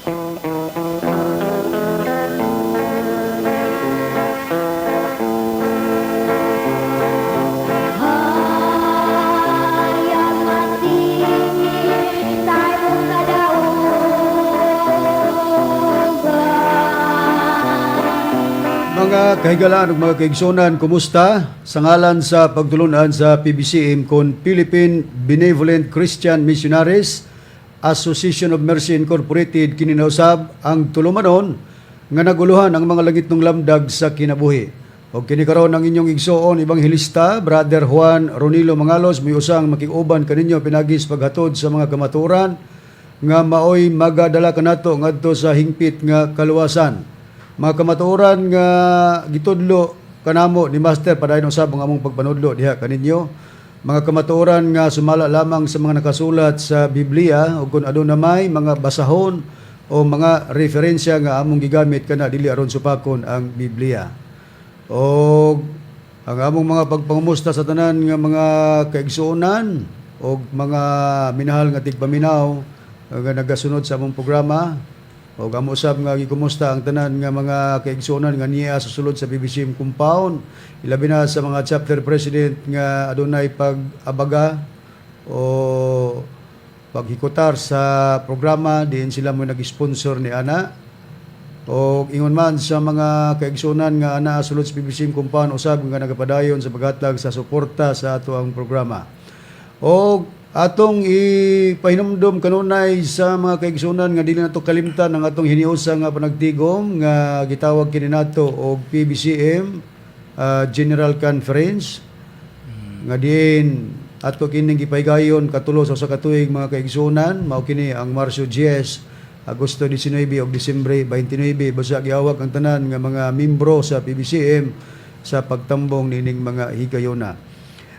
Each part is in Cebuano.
Hayag nga tingin sa imong kadaugan. Mga kahigalaan ug mga kaigsunan, kumusta? Sa ngalan sa pagtulunan sa PBCM kon Philippine Benevolent Christian Missionaries Association of Mercy Incorporated, kininausab ang tulumanon nga naguluhan ang mga langitnong lamdag sa kinabuhi. Og kini karon ang inyong igsoon ebanghelista, Brother Juan Ronilo Mangalos, may usang makig-uban kaninyo pinagi sa paghatod sa mga kamatuoran nga maoy magadala kanato ngadto sa hingpit nga kaluwasan. Mga kamatuoran nga gitudlo kanamo ni Master, padayon usab ang among pagpanudlo diha kaninyo. Mga kamatuoran nga sumala lamang sa mga nakasulat sa Biblia ug kung aduna may mga basahon o mga referensya nga among gigamit kana dili aron supakon ang Biblia. O ang among mga pagpangumusta sa tanan nga mga kaigsuonan o mga minahal nga tigpaminaw nga nagasunod sa among programa, o amo usab nga gikumusta ang tanan nga mga kaigsuonan nga niya sa sulod sa PBCM compound, ilabi na sa mga chapter president nga adunay pag-abaga o paghikutar sa programa diin sila mo nag-sponsor ni ana, o ingon man sa mga kaigsuonan nga ana sulod sa PBCM compound usab nga nagapadayon sa paghatag sa suporta sa ato ang programa. O atong ipahinumdom kanunay sa mga kaigsuonan nga dili nato kalimtan ang atong hiniusa nga panagtigom nga gitawag kini nato og PBCM General Conference nga diin ato kining gipahigayon katulo sa usa ka tuig, mga kaigsuonan. Mao kini ang Marso 10, Agosto 19 ug Disyembre 29. Basta giawag ang tanan nga mga membro sa PBCM sa pagtambong nining mga higayona.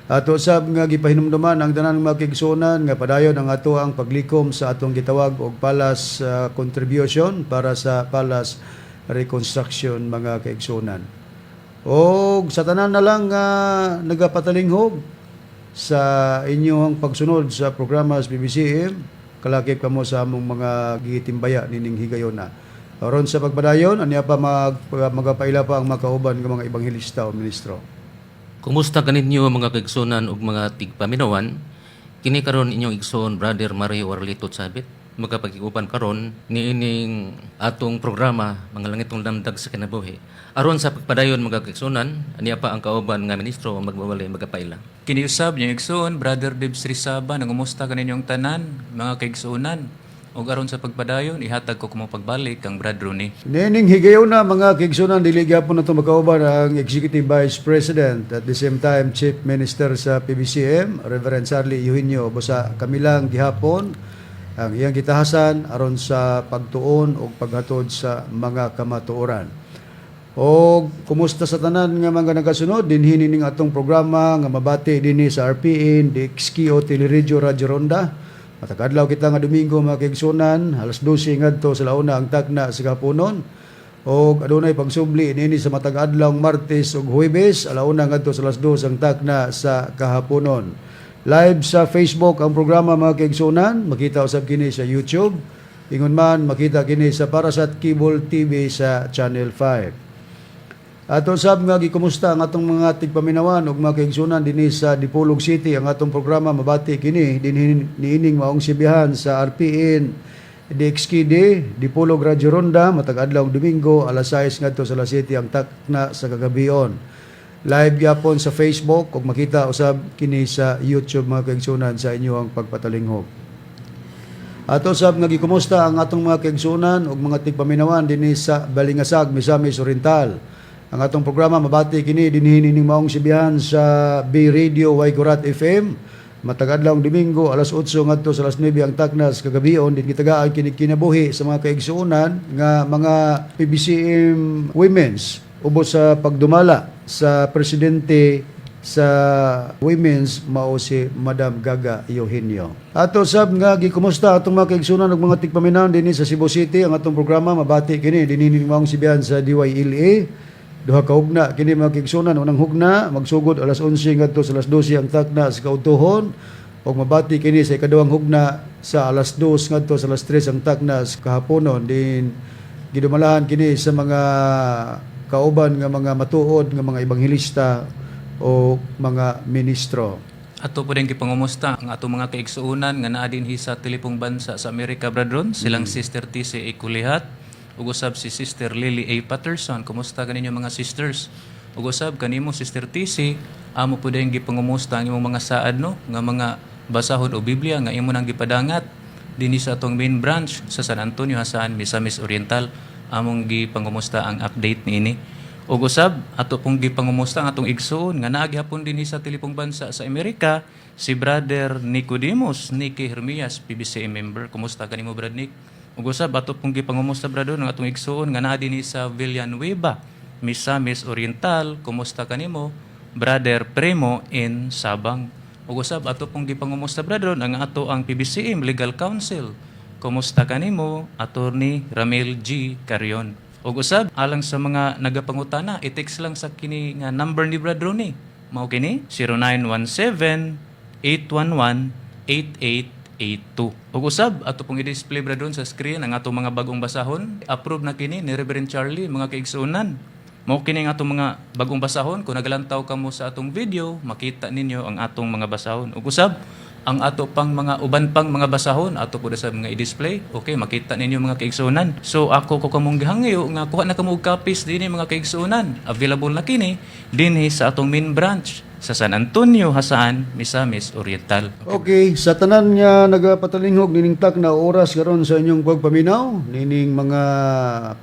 Ato sab nga gipahinumduman ang tanan mga kaigsuonan nga padayon ang ato ang paglikom sa atong gitawag og Palace contribution para sa Palace reconstruction, mga kaigsuonan. O sa tanan na lang nga nagapatalinghog sa inyong pagsunod sa programa sa PBCM, kalakip kamo sa among mga gitimbaya nining higayona. Aron sa pagpadayon, aniya pa magapaila pa ang makauban nga mga ebanghelista o ministro. Kumusta kaninyo, mga kaigsunan ug mga tigpaminawan? Kini karon inyong igsoon, Brother Mario Arlito Chabit. Magkapagikupan karon niining atong programa, Mga Langitong Lamdag sa Kinabuhi. Aron sa pagpadayon, mga kaigsunan, aniya pa ang kauban nga ministro ang magbawali magapaila. Kiniusab niyo igsoon, Brother Dibs Rizaba, nangumusta kaninyong tanan, mga kaigsuonan. Ug aron sa pagpadayon, ihatag ko kamo pagbalik kang Brad Rooney. Nining higayona, mga kaigsunan, dili gyapon nato makauban ang Executive Vice President, at the same time Chief Minister sa PBCM, Reverend Charlie Eugenio. Busa kami lang gihapon ang iyang gitahasan aron sa pagtuon o paghatod sa mga kamatuoran. O kumusta sa tanan nga mga nagasunod dinhi ning atong programa nga mabati dinhi sa RPN DXKO Teleradyo, Radyo Ronda. Matag adlaw kita nga Domingo, mga kaigsunan, alas 12 ngadto sa launa ang takna sa kapunon. Og adunay pagsubli niini sa matag adlaw Martes ug Huwebes, alauna ngadto sa alas 2 ang takna sa kahaponon. Live sa Facebook ang programa, mga kaigsunan, makita usab kini sa YouTube. Ingon man makita kini sa Parasat Cable TV sa Channel 5. Ato sab nga gikumusta ang atong mga tigpaminawan ug mga kaigsunan dinhi sa Dipolog City. Ang atong programa mabati kini dinhi niining maong sibihan sa RPN DXKD Dipolog Radyo Ronda matag adlaw Domingo, alas 6 ngadto sa alas 7 ang takna sa kagabion. Live gyapon sa Facebook ug makita usab kini sa YouTube, mga kaigsunan, sa inyong pagpatalinghog. Ato sab nga gikumusta ang atong mga kaigsunan ug mga tigpaminawan dinhi sa Balingasag, Misamis Oriental. Ang atong programa mabati kini dinhi nining maong sibihan sa B Radio Waigurat FM. Matag adlaw Domingo, alas 8 ngadto sa alas 9 ang taknas kagabion, din gitagaan kini kinabuhi sa mga kaigsuonan nga mga PBCM Women's ubos sa pagdumala sa presidente sa women's, mao si Madam Gaga Eugenio. Ato sab nga gikumusta atong mga kaigsunan ug mga tigpaminaw dinhi sa Cebu City. Ang atong programa mabati kini dinhi ning maong sibihan sa DYLA. Duha ka hugna kini, mga kaigsunan. Unang hugna magsugod alas 11 ngadto sa alas 12 ang takna sa kaudtuhon. Ug mabati kini sa ikaduhang hugna sa alas 2 ngadto sa alas 3 ang taknas kahaponon din. Gidumalahan kini sa mga kauban nga mga matuod nga mga ebanghelista o mga ministro. Ato po din gipangumusta ang ato mga kaigsuonan nga naa dinhi sa tilipong bansa sa Amerika, Brad Ron. Silang Sister TC A. Kulihat ug usab si Sister Lily A. Patterson. Kumusta kaninyo, mga sisters? Ug usab kanimo, Sister TC, amo po din gipangumusta ang imong mga saad, no, nga mga basahon o Biblia nga imo nang gipadangat dinhi sa atong main branch sa San Antonio, Jasaan, Misamis Oriental. Among gipangumusta ang update niini. Ug usab ato pong gipangumusta ang atong igsoon nga naa gihapon dinhi sa tilipong bansa sa Amerika, si Brother Nicodemus Nicky Hermias, PBCM member. Kumusta kanimo, Brad Nick? Ug usab ato pong gipangumusta, brother, ang atong igsoon nga naa dinhi sa Villanueva, Misamis Oriental. Kumusta kanimo, Brother Primo in Sabang? Ug usab ato pong gipangumusta, brother, ang ato ang PBCM Legal Counsel. Kumusta kanimo, Attorney Ramil G. Carion? Ug usab alang sa mga nagapangutana, i-text lang sa kini nga number ni Brad Ronnie. Mao kini 0917-811-8882. Ug usab ato pong i-display, Brad Ron, sa screen ang atong mga bagong basahon. Approve na kini ni Reverend Charlie, mga kaigsuonan. Mao kini ang atong mga bagong basahon. Kung nagalantaw kamo sa atong video, makita ninyo ang atong mga basahon. Ug usab ang ato pang mga uban pang mga basahon ato po sa mga i-display. Okay, makita ninyo, mga kaigsuonan. So ako ko kamong gihangyo nga kuha na kamo og copies dinhi, mga kaigsuonan. Available na kini dinhi sa atong main branch sa San Antonio, Jasaan, Misamis Oriental. Okay, sa tanan nga nagapatalinghog nining takna oras karon sa inyong pagpaminaw nining mga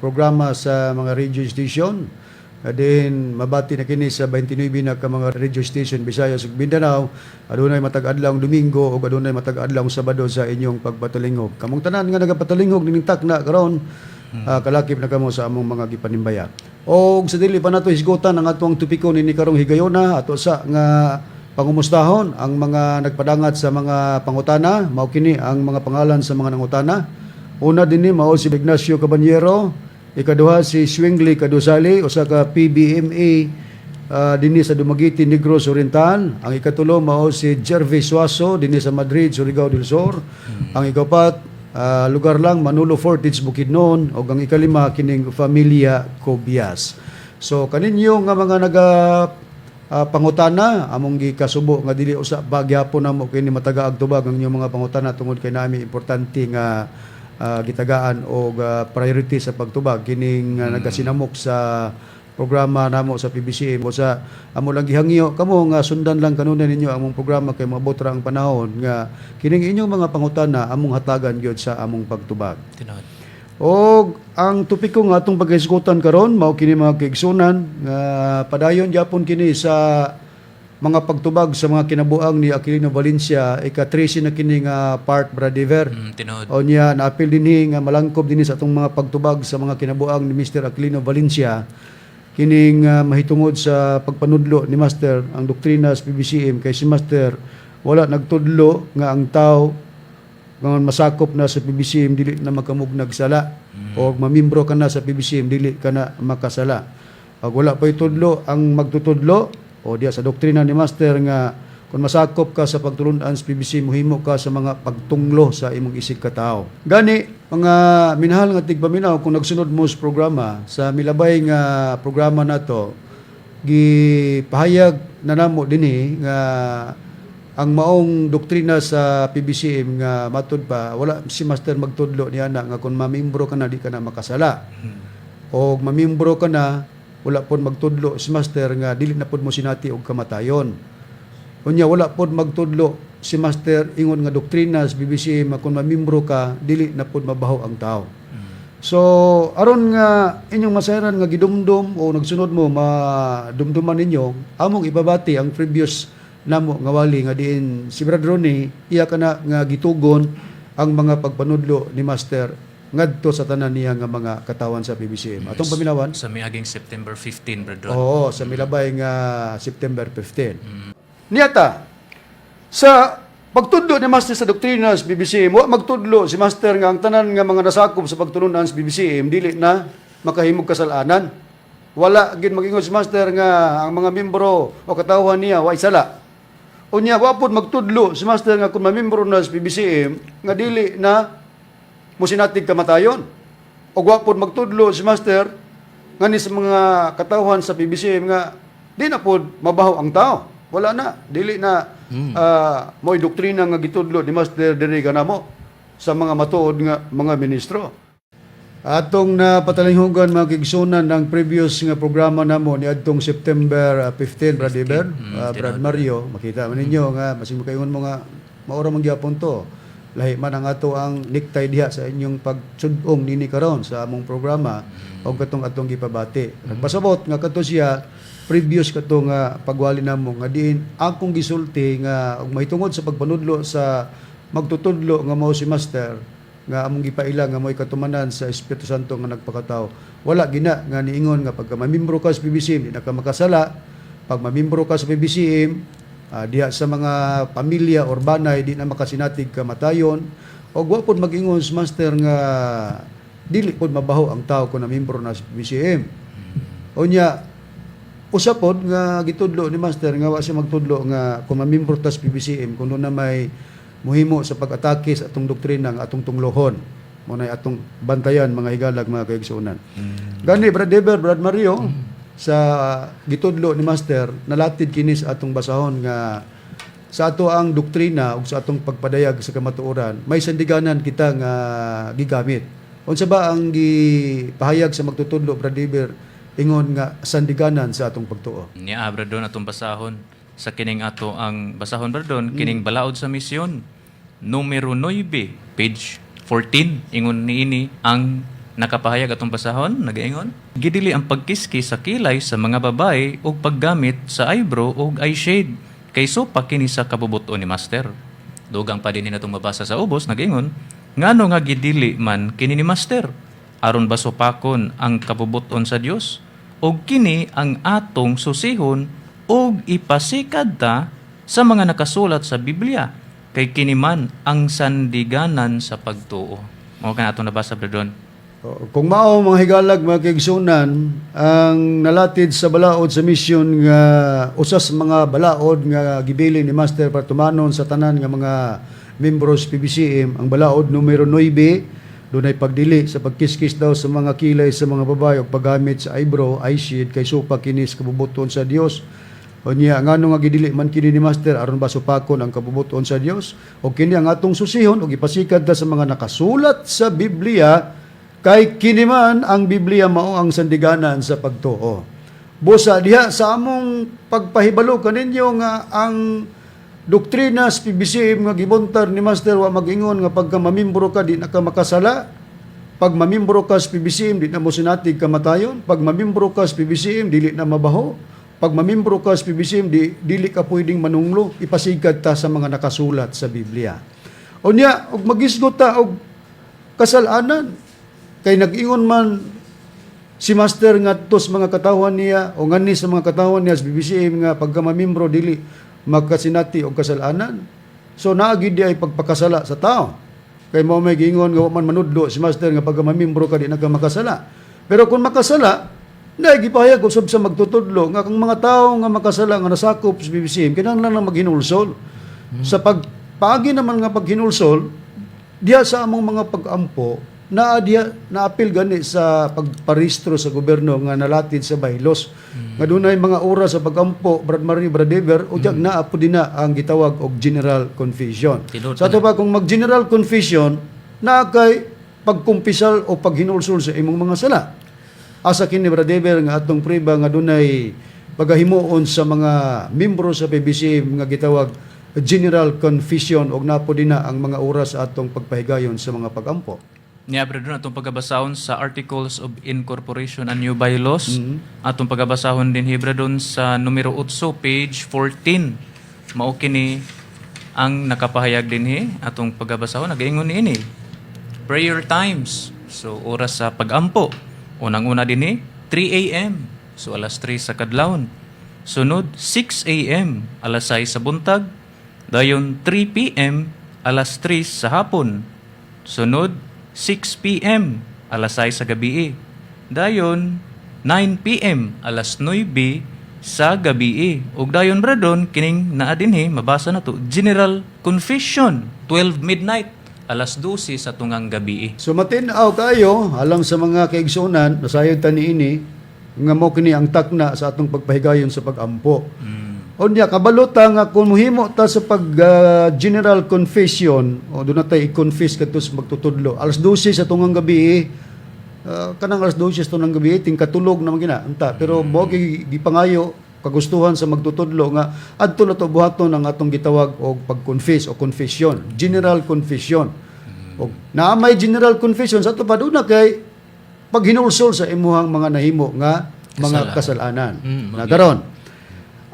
programa sa mga radio station. Din mabati na kini sa 29 na ka mga radio station Visayas ug Mindanao. Adunay matag adlaw Domingo ug adunay matag adlaw Sabado sa inyong pagpatalinghog. Kamong tanan nga nagapatalinghog nining takna karon, kalakip na kamo sa among mga gipanimbaya. Og sa dili pa nato hisgutan ang atong topiko nini karong higayona, ato sa nga pangumustahon ang mga nagpadangat sa mga pangutana. Mao kini ang mga pangalan sa mga nangutana. Una dinhi mao si Ignacio Caballero, ikaduha si Swingli Kadusali, usa ka PBMA dinhi sa Dumaguete, Negros Oriental. Ang ikatulo mao si Jervis Suazo dinhi sa Madrid, Surigao del Sur. Ang ikapat, lugar lang Manolo Fortich, Bukidnon, ug ang ikalima kining Familia Cobias. So kaninyo nga mga naga pangutana, among gikasubo nga dili usa bagyapon namo kini matagaag tubag ang inyong mga pangutana tungod kay nami importante nga gitagaan og priority sa pagtubag kining nagasinamok sa programa namo sa PBCM. O sa amo lang gihangyo kamo nga sundan lang kanunay ninyo among programa kay moabot ra ang panahon nga kining inyong mga pangutana among hatagan gyud sa among pagtubag. Tinuod. Og ang topiko nga atong paghisgutan karon mao kini, mga kaigsunan, nga padayon gyapon kini sa mga pagtubag sa mga kinabuang ni Aquilino Valencia. Ika-13 na kini nga part, Bradiver. Tinuod. O niya naapil dinhi nga malangkob dinhi sa atong mga pagtubag sa mga kinabuang ni Mr. Aquilino Valencia kining mahitungod sa pagpanudlo ni Master ang doktrina sa PBCM, kay si Master wala nagtudlo nga ang tao nga masakop na sa PBCM dili na makamugnag sala o mamimbro ka na sa PBCM dili ka na makasala. Pag wala pa itudlo ang magtutudlo o diya sa doktrina ni Master nga kung masakop ka sa pagtulunan sa PBC, muhimo ka sa mga pagtunglo sa imong isig katao. Gani, mga minahal nga tigpaminaw, kung nagsunod mo sa programa, sa milabay nga programa nato, gipahayag na namo dinhi nga ang maong doktrina sa PBCM nga matud pa wala si Master magtudlo niya na nga kung mamimbro ka na di ka na makasala. O mamimbro ka na, wala pod magtudlo si Master nga dili na pod mo sinati og kamatayon. Unya wala pod magtudlo si Master ingon nga doktrina sa PBCM nga kung mamimbro ka dili na pod mabaho ang tao. So aron nga inyong masayran nga gidumdum o nagsunod mo madumduman ninyo, among ibabati ang previous namo nga wali nga diin si Brad Ronnie iya kana nga gitugon ang mga pagpanudlo ni Master ngadto sa tanan niya nga mga katawan sa PBCM. Atong paminawan. Sa miaging September 15, Brad Ron. Oo, sa milabay nga September 15. Niyata, sa pagtudlo ni Master sa doktrina sa BBCM, wa magtudlo si Master nga ang tanan nga mga nasakop sa pagtulunan sa BBCM dili na makahimog kasalanan. Wala gid magingon si Master nga ang mga membro o katawhan niya way sala. Unya wa pod magtudlo si Master nga kung mamembro na sa PBCM nga dili na musinatig kamatayon. O wa pod magtudlo si Master nga ni sa mga katawhan sa PBCM nga di na pod mabaho ang tao. Wala na, dili na mo'y doktrina nga gitudlo ni Master diri kanamo sa mga matuod nga mga ministro. Atong napatalinghugan, mga kigsunan, ng previous nga programa namo ni adtong September 15, Brad Eber, Brad Mario, makita man ninyo nga masing makaingon mo nga maura man gyapon to. Lahi man ang ato ang necktie diha sa inyong pagsud-ong nini karon sa among programa og katong atong gipabati. Nagpasabot nga kadto siya previous kato nga pagwali namo nga diin akong gisulti nga og mahitungod sa pagpanudlo sa magtutudlo nga mao si Master nga among gipaila nga mo'y katumanan sa Espiritu Santo nga nagpakatao. Wala gina nga niingon nga pagka mamimbro ka sa PBCM, di na ka makasala. Pag mamimbro ka sa PBCM, diha sa mga pamilya or banay, di na makasinatig kamatayon. O wa pod mag-ingon sa Master nga dili pod mabaho ang tao kung namimbro na sa PBCM. Unya, usa pod nga gitudlo ni Master nga wa siya magtudlo nga kung mamimbro ta sa PBCM kung na may muhimo sa pag-atake sa atong doktrina nga atong tunglohon, mo na atong bantayan, mga higalag, mga kaigsuonan. Gani, Brad Eber, Brad Mario, sa gitudlo ni Master nalatid kini sa atong basahon nga sa ato ang doktrina ug sa atong pagpadayag sa kamatuoran, may sandiganan kita nga gigamit. Unsa ba ang gipahayag sa magtutudlo, Brad Eber, ingon nga sandiganan sa atong pagtuo? Niya, Brad Ron, atong basahon sa kining ato ang basahon, Brad Ron, kining balaod sa misyon numero 9, page 14. Ingon niini ang nakapahayag atong basahon, nagaingon: "Gidili ang pagkiski sa kilay sa mga babae ug paggamit sa eyebrow ug eyeshade kay supak kini sa kabubuton ni Master." Dugang pa din natong mabasa sa ubos, nagaingon: "Ngano nga gidili man kini ni Master? Aron ba supakon ang kabubuton sa Dios? Og kini ang atong susihon og ipasikad ta sa mga nakasulat sa Biblia kay kini man ang sandiganan sa pagtuo." Mao kana atong nabasa, Brad Ron. Oo, kung mao, mga higalag, mga kaigsunan, ang nalatid sa balaod sa misyon nga usa sa mga balaod nga gibili ni Master para tumanon sa tanan nga mga membros PBCM, ang balaod numero 9, dunay pagdili sa pagkiskis daw sa mga kilay sa mga babae o paggamit sa eyebrow, eyeshade kay supak kini sa kabubuton sa Dios. Unya, ngano nga gidili man kini ni Master? Aron ba supakon ang kabubuton sa Dios? O kini ang atong susihon og ipasikad ta sa mga nakasulat sa Biblia kay kini man ang Biblia mao ang sandiganan sa pagtuo. Busa diha sa among pagpahibalo kaninyo nga ang doktrina sa PBCM nga gibuntar ni Master wa mag-ingon nga pagka mamimbro ka di na ka makasala. Pag mamimbro ka sa PBCM, di na mo sinatig kamatayon. Pag mamimbro ka sa PBCM, dili na mabaho. Pag mamimbro ka sa PBCM, dili ka pwedeng manunglo. Ipasigad ta sa mga nakasulat sa Biblia. Unya, og magisgot ta og kasalanan. Kay nag-ingon man si Master ngadto sa mga katawhan niya o ngani sa mga katawhan niya sa PBCM nga pagka mamimbro dili magkasinati og kasalanan. So naa gid ay pagpakasala sa tao. Kay mao may giingon nga wa man manudlo si Master nga pagka mamimbro ka di na ka makasala. Pero kung makasala, na gipahayag usab sa magtutudlo nga kung mga tao nga makasala nga nasakop sa PBCM kinahanglan lang maghinulsol. Sa pagpaagi naman nga paghinulsol, diha sa among mga pag-ampo, naa diha naapil gani sa pagparehistro sa gobyerno nga nalatid sa bylaws. Nga dunay mga oras sa pag-ampo, Brad Mario, Brad Eber, o mm. Naa po din na ang gitawag og general confession. Tinuod. Sa ato pa kung mag-general confession, naa kay pagkumpisal o paghinulsol sa imong mga sala. Asa kini, Brad Eber, nga atong priba nga dunay pagahimuon sa mga membro sa PBC nga gitawag general confession og napo din na ang mga oras sa atong pagpahigayon sa mga pagampo? Niya, Brad Ron, atong pagabasahon sa Articles of Incorporation and New Bylaws. Atong pagabasahon din, Brad Ron, sa numero 8, page 14. Mao kini ang nakapahayag dinhi atong pagabasahon, nagaingon niini: Prayer times. So oras sa pagampo. Unang-una dinhi 3 a.m. So alas 3 sa kadlawon. Sunod 6 a.m., alas 6 sa buntag. Dayon 3 p.m., alas 3 sa hapon. Sunod 6 p.m., alas 6 sa gabi. Dayon 9 p.m., alas 9 sa gabi. Ug dayon, Brad Ron, kining naa dinhi mabasa na to, General Confession, 12 midnight, alas 12 sa tungang gabi. So matin-aw kayo alang sa mga kaigsuonan, nasayod ta niini nga mo kini ang takna sa atong pagpahigayon sa pagampo. Unya kabalo ta nga kung mohimo ta sa pag general confession o doon na tayo i-confess kadto sa magtutudlo alas 12 sa tungang gabi, kanang alas 12 sa tungang gabi tingkatulog naman gina unta, pero mo gipangayo kagustuhan sa magtutudlo nga adto na to buhaton ang atong gitawag og pag-confess o confession, general confession. Og naa may general confession sa ato pa doon na kay paghinulsol sa imuhang mga nahimo nga mga kasalanan. Na karon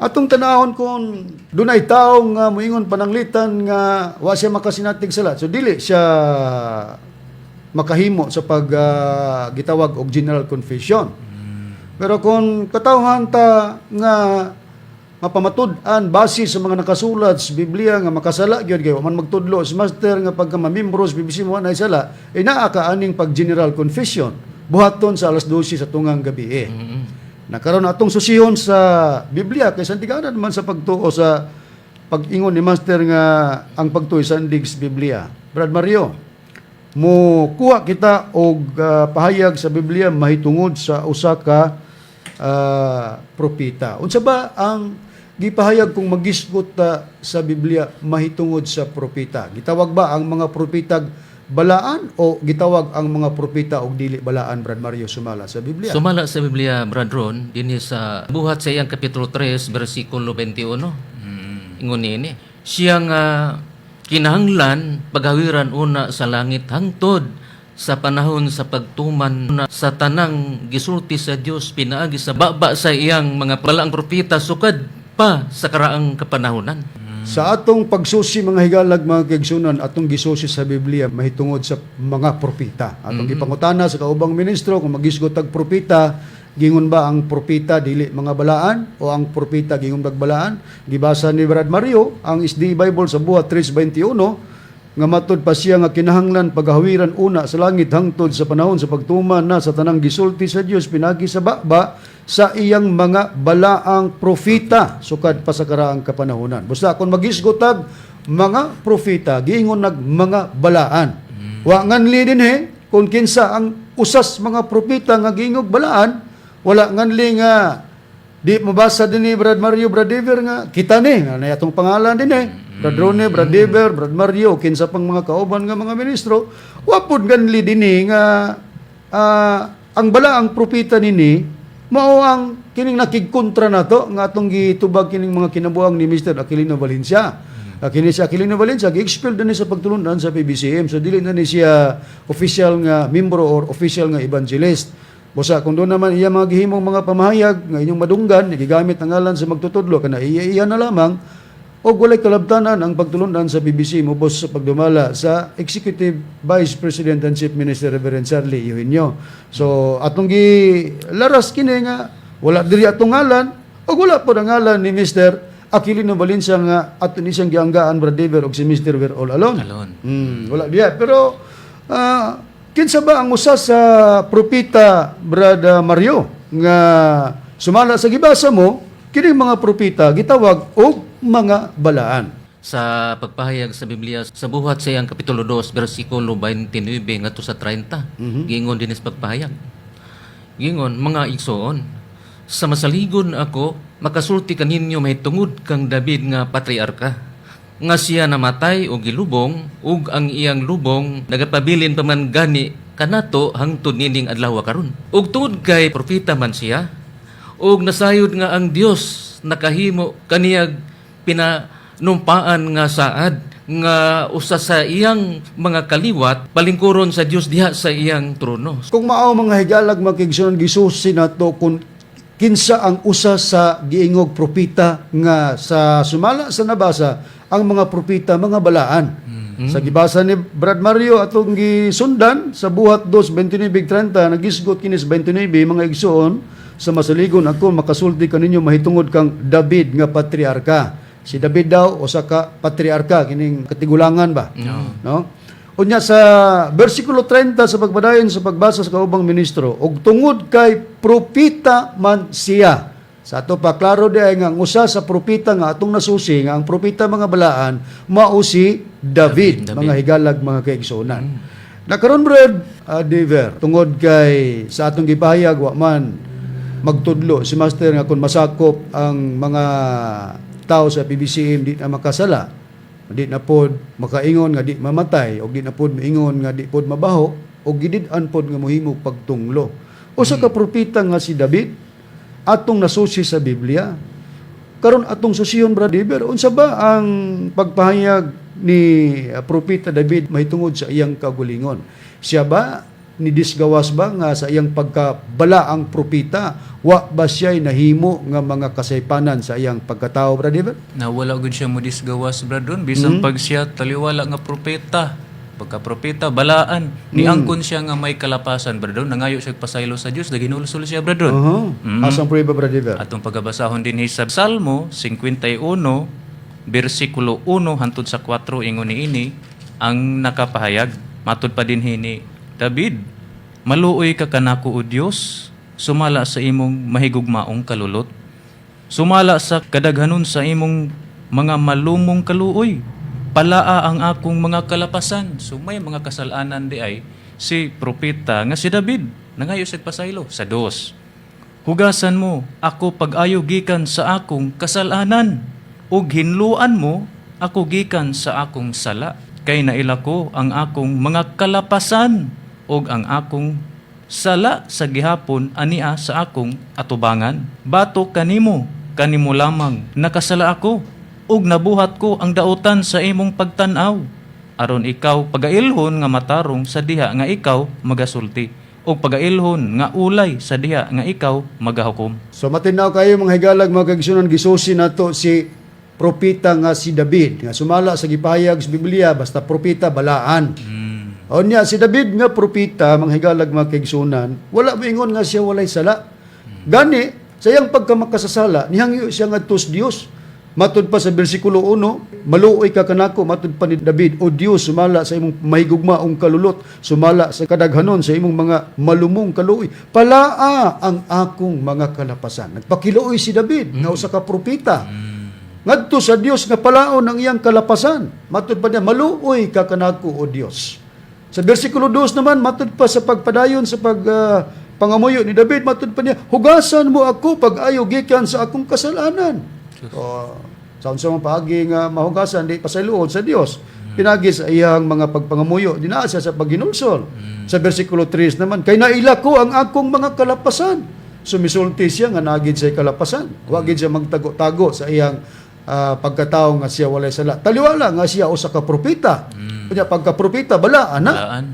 atong tanahon kung dunay tawo nga moingon pananglitan nga wa siya makasinatig sala. So dili siya makahimo sa pag gitawag og general confession. Pero kung katawhan ta nga mapamatud-an base sa mga nakasulat sa Biblia nga makasala gyud, kay wa man magtudlo si master nga pagka mamembro sa PBCM wa nay sala, eh naa ka aning pag general confession buhaton sa alas 12 sa tungang gabi eh. Nakaron atong susihon sa Biblia kay sandiganan man sa pagtuo sa pag-ingon ni master nga ang pagtuo sa sandig sa Biblia. Brad Mario, mo kuha kita og pahayag sa Biblia mahitungod sa usa ka propeta. Unsa ba ang gipahayag kung magisgot ta sa Biblia mahitungod sa propeta? Gitawag ba ang mga propetag balaan o gitawag ang mga propeta og dili balaan, Brad Mario, sumala sa Biblia? Sumala sa Biblia, Brad Ron, dinhi sa Buhat sa iyang Kapitulo 3, versikulo 21. Ingon niini. Siya nga kinahanglan paghawiran una sa langit hangtod sa panahon sa pagtuman na sa tanang gisulti sa Dios pinaagi sa baba sa iyang mga balaang propeta sukad pa sa karaang kapanahonan. Sa atong pagsusi, mga higalag, mga kaigsunan, atong gisusi sa Biblia mahitungod sa mga propeta. Atong gipangutana sa kaubang ministro kung magisgot tag propeta, gingon ba ang propeta dili mga balaan o ang propeta gingon bag balaan? Gibasa ni Brad Mario ang SDA Bible sa Buhat 3:21 nga matud pa siya nga kinahanglan paghawiran una sa langit hangtod sa panahon sa pagtuman na sa tanang gisulti sa Dios pinagi sa baba sa iyang mga balaang propeta sukad pa sa karaang kapanahonan. Basta kung magisgotag mga propeta, giingon nag mga balaan. Wa nganli dinhi kung kinsa ang usas mga propeta nga giingog balaan, wala nganli nga di mabasa din ni Brad Mario, Brad Dever nga kita ni, nga na atong pangalan din eh. Brad Rone, Brad Dever, Brad Mario, kinsa pang mga kauban nga mga ministro, wa pud ganli dinhi nga ang balaang propeta nini mao ang kining nakigkontra nato nga atong gitubag kining mga kinabuang ni Mr. Aquilino Valencia. Kini si Aquilino Valencia gi-expel din ni sa pagtulunan sa PBCM. So dili na ni siya official nga membro or official nga evangelist. Busa kung doon naman iya mga gihimong mga pamahayag nga inyong madunggan, gigamit ang ngalan sa magtutudlo kana iya iya na lamang o walay kalabtanan ang pagtulunan sa PBCM ubos sa pagdumala sa Executive Vice President and Chief Minister Reverend Charlie Eugenio. So atong gi laras kini nga wala diri atong ngalan o wala po ang ngalan ni Mr. Aquilino Valencia nga ato ni siyang gianggaan, Brad Dever, og si Mr. We're All Alone. Alone. Wala diya. Pero kinsa ba ang usa sa propeta, Brad Mario, nga sumala sa gibasa mo, kining mga propeta gitawag og mga balaan? Sa pagpahayag sa Biblia sa Buhat sa iyang Kapitulo 2 versikulo 29 ngadto sa 30, giingon din sa pagpahayag, giingon, "Mga igsoon, sa masaligon ako makasulti kaninyo mahitungod kang David nga patriarka, nga siya namatay og gilubong ug ang iyang lubong nagapabilin pa man gani kanato hangtod nining adlaw karon. Ug tungod kay propeta man siya ug nasayod nga ang Dios nakahimo kaniyag pinanumpaan nga saad nga usa sa iyang mga kaliwat palingkuron sa Dios diha sa iyang trono." Kung mao, mga higalag, mga kaigsuonan, gisusi nato kung kinsa ang usa sa giingog propeta nga sa sumala sa nabasa ang mga propeta mga balaan. Sa gibasa ni Brad Mario atong gisundan sa Buhat 2:29-30, nagisgot kini sa 29, "Mga igsoon, sa masaligon ako makasulti kaninyo mahitungod kang David nga patriarka." Si David daw usa ka patriarka, kining katigulangan ba? No? Unya sa versikulo 30 sa pagpadayon sa pagbasa sa kaubang ministro, og tungod kay propeta man siya. Sa ato pa, klaro di ay nga ang usa sa propeta nga atong nasusi nga ang propeta mga balaan mao si David, David. mga higalag, mga kaigsuonan. Nakaron, Brad Diver, tungod kay sa atong gipahayag, wa man magtudlo si Master nga kung masakop ang mga tao sa PBCM di na makasala, di na pod makaingon nga di mamatay, og di na pod maingon nga di pod mabaho, og gidid-an pod nga mohimo pagtunglo. Usa ka propeta nga si David atong nasusi sa Biblia. Karon atong susiyon, Brad Diver, unsa ba ang pagpahayag ni propeta David mahitungod sa iyang kagulingon? Siya ba nidisgawas ba nga sa iyang pagkabalaang propeta, wa ba siya'y nahimo nga mga kasaypanan sa iyang pagkatao, Brad Diver? Na wala gud siya modisgawas, Brad Ron, bisan pag siya taliwala nga propeta. Pagka propeta balaan, niangkon siya nga may kalapasan, Brad Ron. Nangayo siya pasaylo sa Dios, naginulsol siya, Brad Ron. Asang prueba, Brad Diver? Atong pagabasahon dinhi sa Salmo 51 bersikulo 1 hantod sa 4, ingon niini ang nakapahayag. Matud pa dinhi ni David: "Maluoy ka kanako, O Dios, sumala sa imong mahigugmaong kalulot. Sumala sa kadaghanon sa imong mga malumong kaluoy. Palaa ang akong mga kalapasan." So may mga kasalanan di ay si propeta nga si David. Nangayo siya pasaylo. Sa 2: "Hugasan mo ako pag-ayo gikan sa akong kasalanan ug hinluan mo ako gikan sa akong sala, kay naila ko ang akong mga kalapasan ug ang akong sala sa gihapon ania sa akong atubangan. Batok kanimo, kanimo lamang nakasala ako ug nabuhat ko ang dautan sa imong pagtan-aw, aron ikaw pagailhon nga matarong sa diha nga ikaw magasulti ug pagailhon nga ulay sa diha nga ikaw magahukom." So matinaw kayo, mga higalag, mga kaigsuonan, gisusi nato si propeta nga si David nga sumala sa gipahayag sa Biblia, basta propeta balaan. Unya si David nga propeta, mga higalag, mga kaigsuonan, wala moingon nga siya walay sala. Gani sa iyang pagkamakasasala, nihangyo siya ngadto sa Dios. Matud pa sa bersikulo 1, "Maluoy ka kanako," matud pa ni David, "O Dios, sumala sa imong mahigugmaong kalulot, sumala sa kadaghanon sa imong mga malumong kaluoy. Palaa ang akong mga kalapasan." Nagpakiluoy si David nga usa ka propeta ngadto sa Dios nga palaon ang iyang kalapasan. Matud pa niya, "Maluoy ka kanako, O Dios." Sa bersikulo 2 naman, matud pa sa pagpadayon sa pangamuyo ni David, matud pa niya, "Hugasan mo ako pag-ayo gikan sa akong kasalanan." O, sa unsa man paagi nga mahugasan, di pasayloon sa Dios. Pinagi sa iyang mga pagpangamuyo, dinaa siya sa paghinulsol. Sa bersikulo 3 naman, "Kay naila ko ang akong mga kalapasan." Sumisulti siya nga naa gid siya kalapasan. Wa gid siya magtago-tago sa iyang pagkatao nga siya walay sala. Taliwala nga siya usa ka propeta. Unya pagka propeta balaan na. Balaan.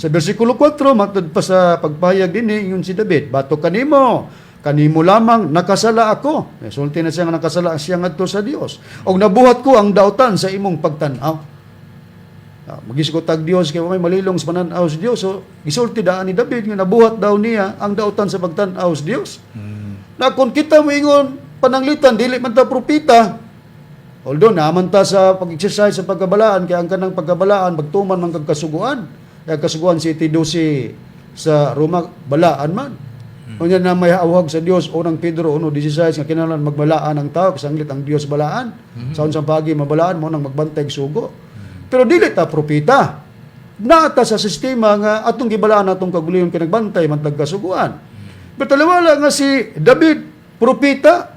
Sa bersikulo 4, matud pa sa pagpahayag dinhi, ingon si David, "Batok kanimo, kanimo lamang nakasala ako." Eh, sulti na siya nga nakasala siya ngadto sa Dios. "Og nabuhat ko ang dautan sa imong pagtan-aw." Magisgot tag Dios kay may malilong sa pananaw sa Dios. So gisulti daan ni David nga nabuhat daw niya ang dautan sa pagtan-aw sa Dios. Na kung kita moingon pananglitan dili man ta propeta, although naaman ta sa pag-exercise sa pagkabalaan, kay ang kanang pagkabalaan magtuman man kag kasuguan. Kaya kasuguan 7:12 sa Roma, balaan man. Unya na may awhag sa Dios, Unang Pedro 1:16, nga kinahanglan magbalaan ang tao kasanglit ang Dios balaan. Sa unsang paagi mabalaan mo nang magbantay og sugo. Pero dili ta propeta. Naa ta sa sistema nga atong gibalaan atong kaugalingon kay nagbantay man tag kasuguan. Pero taliwala nga si David propeta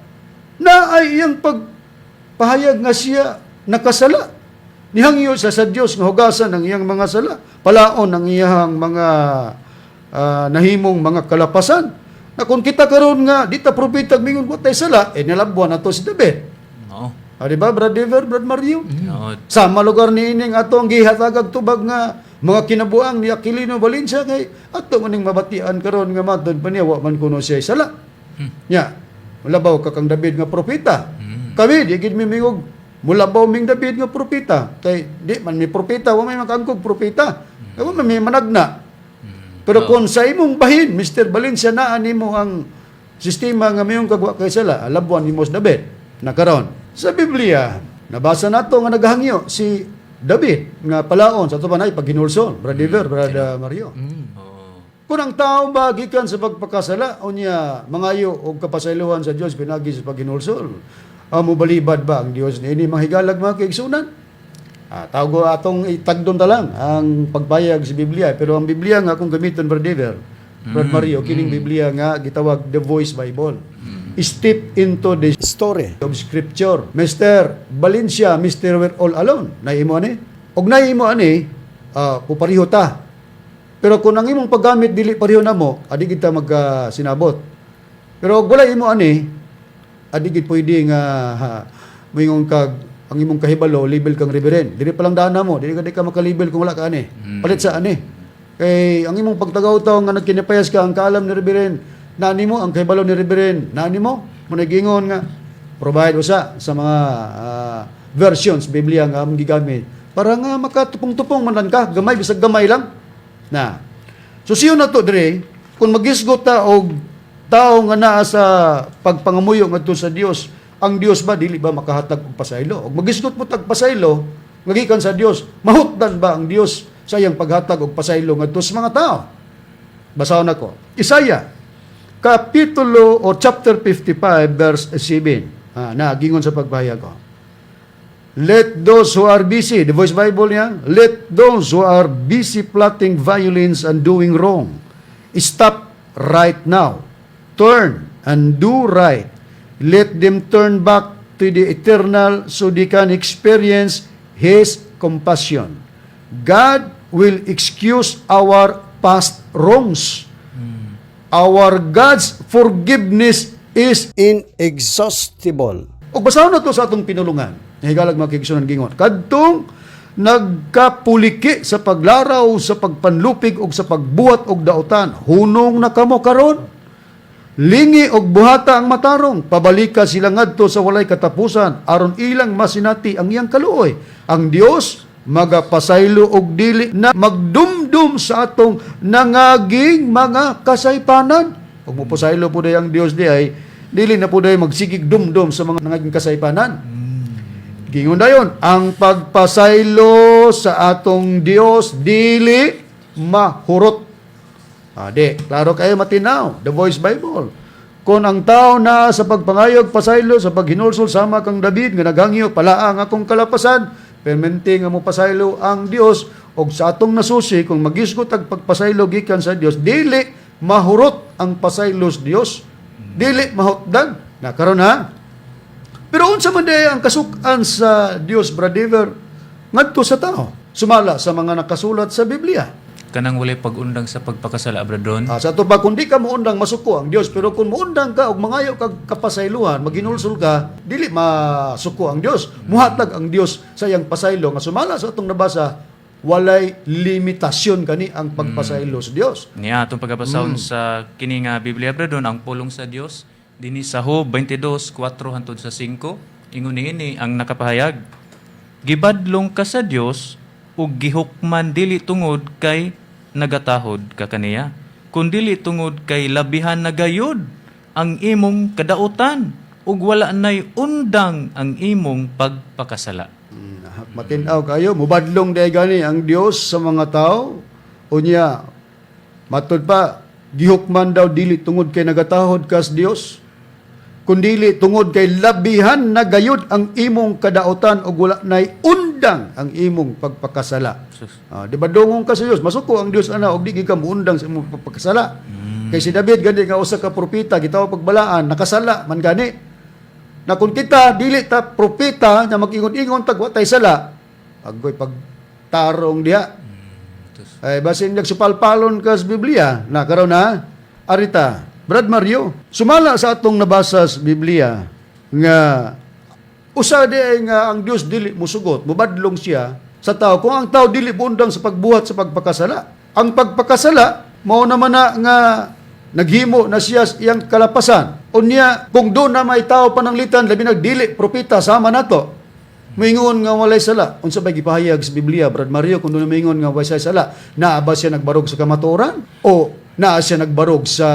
na ay iyang pagpahayag nga siya nakasala. Nihangyo siya sa Dios nga hugasan ang iyang mga sala, palaon ang iyang mga nahimong mga kalapasan. Na kung kita karon nga di ta propeta mingon wa tay sala, eh nalabwan nato si David. Oo. Ah, di ba, Brad Dever, Brad Mario? Oo. Sama lugar ni ining ato ang gihatagag tubag nga mga kinabuang ni Aquilino Valencia, kay ato maning mabatian karon nga matod pa niya wa man kuno siya sala. Nya, mulabaw ka kang David nga propeta. Kami di gid mi mingog mulabaw ming David nga propeta kay di man mi propeta, wa may makaangkog propeta. Kay wa man mi managna. Pero kung sa imong bahin, Mr. Valencia, naa nimo ang sistema nga mayong kagwa kay sala, labuan nimo si David. Na karon sa Biblia, nabasa nato nga naghangyo si David nga palaon sa ato pa na paghinulsol, Brad Dever, Brad Mario. Oo. Kung ang tao ba gikan sa pagpakasala, unya mangayo og kapasaylohan sa Dios pinagi sa paghinulsol, mobalibad ba ang Dios niini, mga higalag, mga kaigsunan? Tawag atong itagdon ta lang ang pagpayag sa Biblia, pero ang Biblia nga akong gamiton, Brother Dever, Brad Mario, kining Biblia nga gitawag The Voice Bible. Step into the story of Scripture. Mr. Valencia, Mr. We're All Alone. Naimo ani? Og naimo ani, pupariho ta. Pero kung ang imong paggamit dili pareho namo, adi kita magkasinabot. Pero og wala imo ani, adi gid pwede nga ha, moingon kag ang imong kahibalo label kang reverend. Dili pa lang daan namo, dili ka di ka makalabel kung wala ka ani. Palit sa ani. Kay ang imong pagtagaw-taw nga nagkinapayas ka ang kaalam ni reverend, naani mo ang kahibalo ni reverend, naani mo mo nagingon nga provide usa sa mga versions Biblia nga among gigamit para nga makatupong-tupong man lang ka gamay, bisag gamay lang na. So siyo na to dire, kung magisgot ta og tao nga naa sa pagpangamuyo ngadto sa Dios, ang Dios ba dili ba makahatag og pasaylo? Og magisgot mo tag pasaylo nga gikan sa Dios, mahutdan ba ang Dios sa iyang paghatag og pasaylo ngadto sa mga tao? Basahon nako. Isaiah kapitulo o chapter 55 verse 7. Na gingon sa pagpahayag ko. Let those who are busy, The Voice Bible niya, let those who are busy plotting violence and doing wrong stop right now. Turn and do right. Let them turn back to the Eternal so they can experience His compassion. God will excuse our past wrongs. Our God's forgiveness is inexhaustible. O basahon na to sa atong pinulungan. Nahigalag, mga kaigsunan, gingon. Kadtong nagkapuliki sa paglaraw, sa pagpanlupig og sa pagbuhat og daotan, hunong na kamo karon. Lingi og buhata ang matarong, pabalika sila ngadto sa walay katapusan aron ilang masinati ang iyang kaluoy. Ang Dios magapasaylo og dili na magdumdum sa atong nangaging mga kasaypanan. Ug mopasaylo po ang Dios di ay dili na po day magsigig dumdum sa mga nangaging kasaypanan. Gingon dayon, ang pagpasaylo sa atong Dios dili mahurot. Di, klaro kayo, matinaw, The Voice Bible. Kung ang tao na sa pagpangayog pasaylo sa paghinulsol sama kang David nga naghangyo, palaa ang akong kalapasan, permente nga mo pasaylo ang Dios. Og sa atong nasusi, kung magisgot ang pagpasaylo gikan sa Dios, dili mahurot ang pasaylo sa Dios, dili mahutdan na karon ha. Pero unsa man diay ang kasuk-an sa Dios, Brother, ngadto sa tao sumala sa mga nakasulat sa Biblia? Kanang walay pag-undang sa pagpakasala, Brad Ron. Sa ato pa, kung di ka muundang, masuko ang Dios, pero kung muundang ka og mangayo kag kapasaylohan, maghinulsol ka, dili masuko ang Dios. Muhatag ang Dios sa iyang pasaylo nga sumala sa atong nabasa, walay limitasyon kani ang pagpasaylo sa Dios. Niya atong pagkabasahon sa kini nga Biblia, Brad Ron, ang pulong sa Dios dinhi sa Job 22:4 hangtod sa 5. Ingon niini ang nakapahayag: Gibadlong ka sa Dios ug gihukman dili tungod kay nagatahod ka kaniya, kundili tungod kay labihan na gayud ang imong kadautan ug wala nay undang ang imong pagpakasala. Matinaw kayo, mubadlong day gani ang Dios sa mga tao. Unya, matud pa, gihukman daw dili tungod kay nagatahod kas Dios, kundili tungod kay labihan na gayud ang imong kadautan ug wala nay undang ang imong pagpakasala. Sus. Di ba dungong ka sa Dios, masuko ang Dios ana og di gid ka muundang sa imong pagpakasala. Kay si David gani nga usa ka propeta, gitawag pagbalaan, nakasala man gani. Na kung kita dili ta propeta na mag-ingon-ingon tag wa tay sala, agoy pagtarong diha. Ay basin nagsupalpalon ka sa Biblia, na karon na arita. Brad Mario, sumala sa atong nabasa sa Biblia nga usa di ay nga ang Dios dili musugot, mubadlong siya sa tao. Kung ang tao dili muundang sa pagbuhat sa pagpakasala. Ang pagpakasala mao naman na nga naghimo na siya sa iyang kalapasan. Unya, kung doon na may tao pananglitan, labi nagdili propeta sama nato, moingon nga walay sala, unsa ba gipahayag sa Biblia, Brad Mario, kung doon moingon nga walay sala, naa ba siya nagbarog sa kamatuoran o naa siya nagbarog sa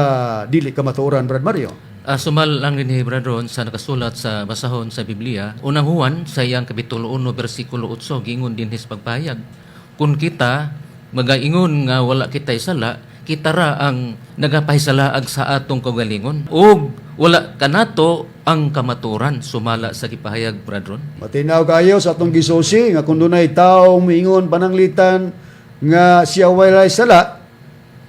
dili kamatuoran, Brad Mario? Sumal lang din ni Brad Ron sa nakasulat sa basahon sa Biblia, Unang Juan sa iyang kapitulo 1 bersikulo 8, giingon din his pagpahayag. Kung kita magaingon nga wala kitay sala, Kita ra ang nagapahisalaag sa atong kaugalingon ug wala kanato ang kamaturan sumala sa gipahayag, Brad Ron. Matinaw kayo sa atong gisusi nga kung dunay taong miingon pananglitan nga siya walay sala,